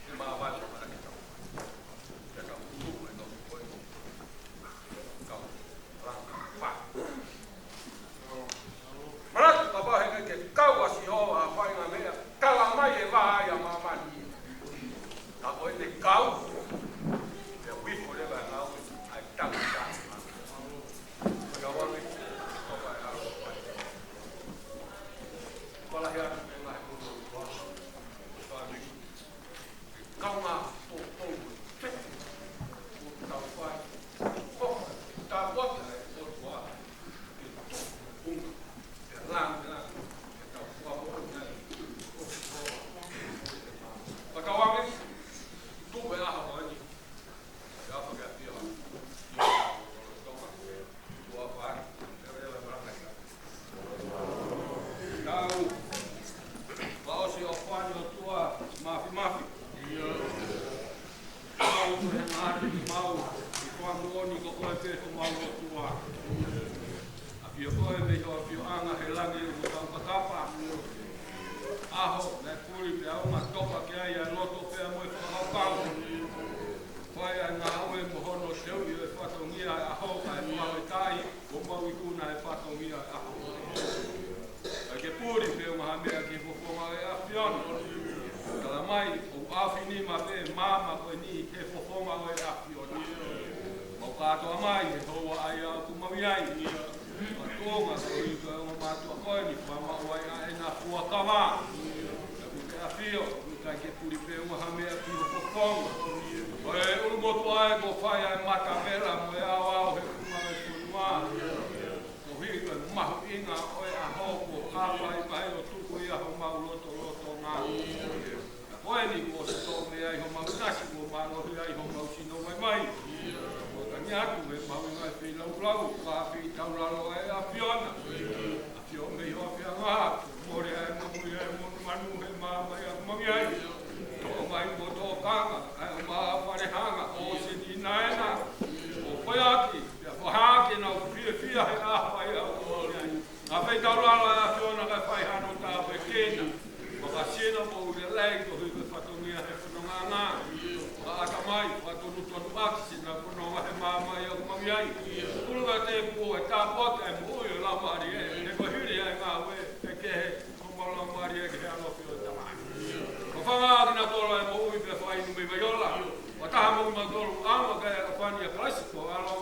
ke mā vai, fai, ke tau. Ke tau, tuku, e tau, koe. Kau, langa, fai. Manatu, kapau he ʻikai ke kau ʻa Sihova ʻi ha faʻahinga meʻa, tala mai e vā ia ʻa māmani. Ka ko ʻene kau, pea uifo leva e ngāue, ʻa e tau tau. Pea vave, ko e ʻalo, fai. Pala he atu, pea ngaahi mono, fai. Kaungā poupou mo e fete ʻoku tau fai. Ko e tāpuaki ʻa e ʻOtua ke tuku mo e unga, ke langilangi, ke tau fua mo e unga. Fakatauange, tuku e ʻaho ko eni. Ke ʻafa ke afio. Tau, fakaʻosi ʻofa ni ʻOtua Māfimafi. Mau ko e ngaahi mau, ʻi he fakamoʻoni ko koe pē homau ʻOtua. ʻAfio koe mei ho ʻafioʻanga he langi ʻoku tau kakapa. ʻAho, naʻe puli pea uma toka ki ai ʻa e loto pea mo e fakakaukau. Fai ʻa e ngāue mo hono teuʻi ʻo e fatongia ʻa e ʻaho, ʻa e mau e tai, ʻo mau ikuna e fatongia ʻa e ʻaho. ʻIkai ke puli pe ʻumaʻā ha meʻa ki he fofonga ʻo e ʻAfiona. Tala mai, ʻoku ʻaofi nima pē maama ko eni he fofonga ʻo e ʻAfiona. Mau kātoa mai he houa ʻa ia ʻoku mau ʻi ai. Mātuʻa, ko e ʻuhinga ʻo e ongo mātuʻa ko eni, fakamaʻu ai ʻa ʻena fuakava. Ka ʻoku ke ʻafio, ʻoku ʻikai ke puli pe ʻumaʻā ha meʻa ki ho fofonga. Ko e ʻulumotuʻa ē kuo fai ʻa e matavela mo e ʻaoʻao he funga ʻo e fonua. Koeʻuhi ko e mahuʻinga ʻo e ʻaho kuo ʻapaʻapa ai ʻo tuku ia homau lotolotonga. Ka ko eni kuo ʻosi toʻo mei ai homau ʻinasi, kuo mālohi ai homau sino vaivai. Kuo tangi atu he mahuʻinga e feilaulau, ka feitaulalo ʻa e ʻAfiona. ʻAfio mei ho ʻafioʻanga, mole ai mo mui ai mo manu he maama ʻoku mau ʻi ai. Toʻo mai mo tokanga, ʻa e ʻomai ʻa e fale hanga, ʻo seni naena. ʻO foaki, pea fakahā ke nau fiefia he ʻaho ʻa ia ʻoku mau ʻi ai. Ka feitaulalo ʻa e ʻAfiona kae fai hano tāpuekina. Fakasino mo ʻuʻulu lelei koeʻuhi ko e fatongia he fonongaʻanga. Ka ʻata mai, fakatonutonu ʻaki siʻenau fononga he maama ʻoku mau ʻi ai. Pulu ka te kuo e tāpuaki ʻa e moʻui ʻo e laumālie, he ko e hili ʻa e ngāue kehekehe, ko homau laumālie ki he ʻalofi ʻo e Tamai. Ko e fanga kinautolu ʻa e moʻui pea fai inu mei vai ola. Fakataha mo kimautolu ʻa e ʻaloʻofa ni ʻia Kalaisi ko e ʻAlo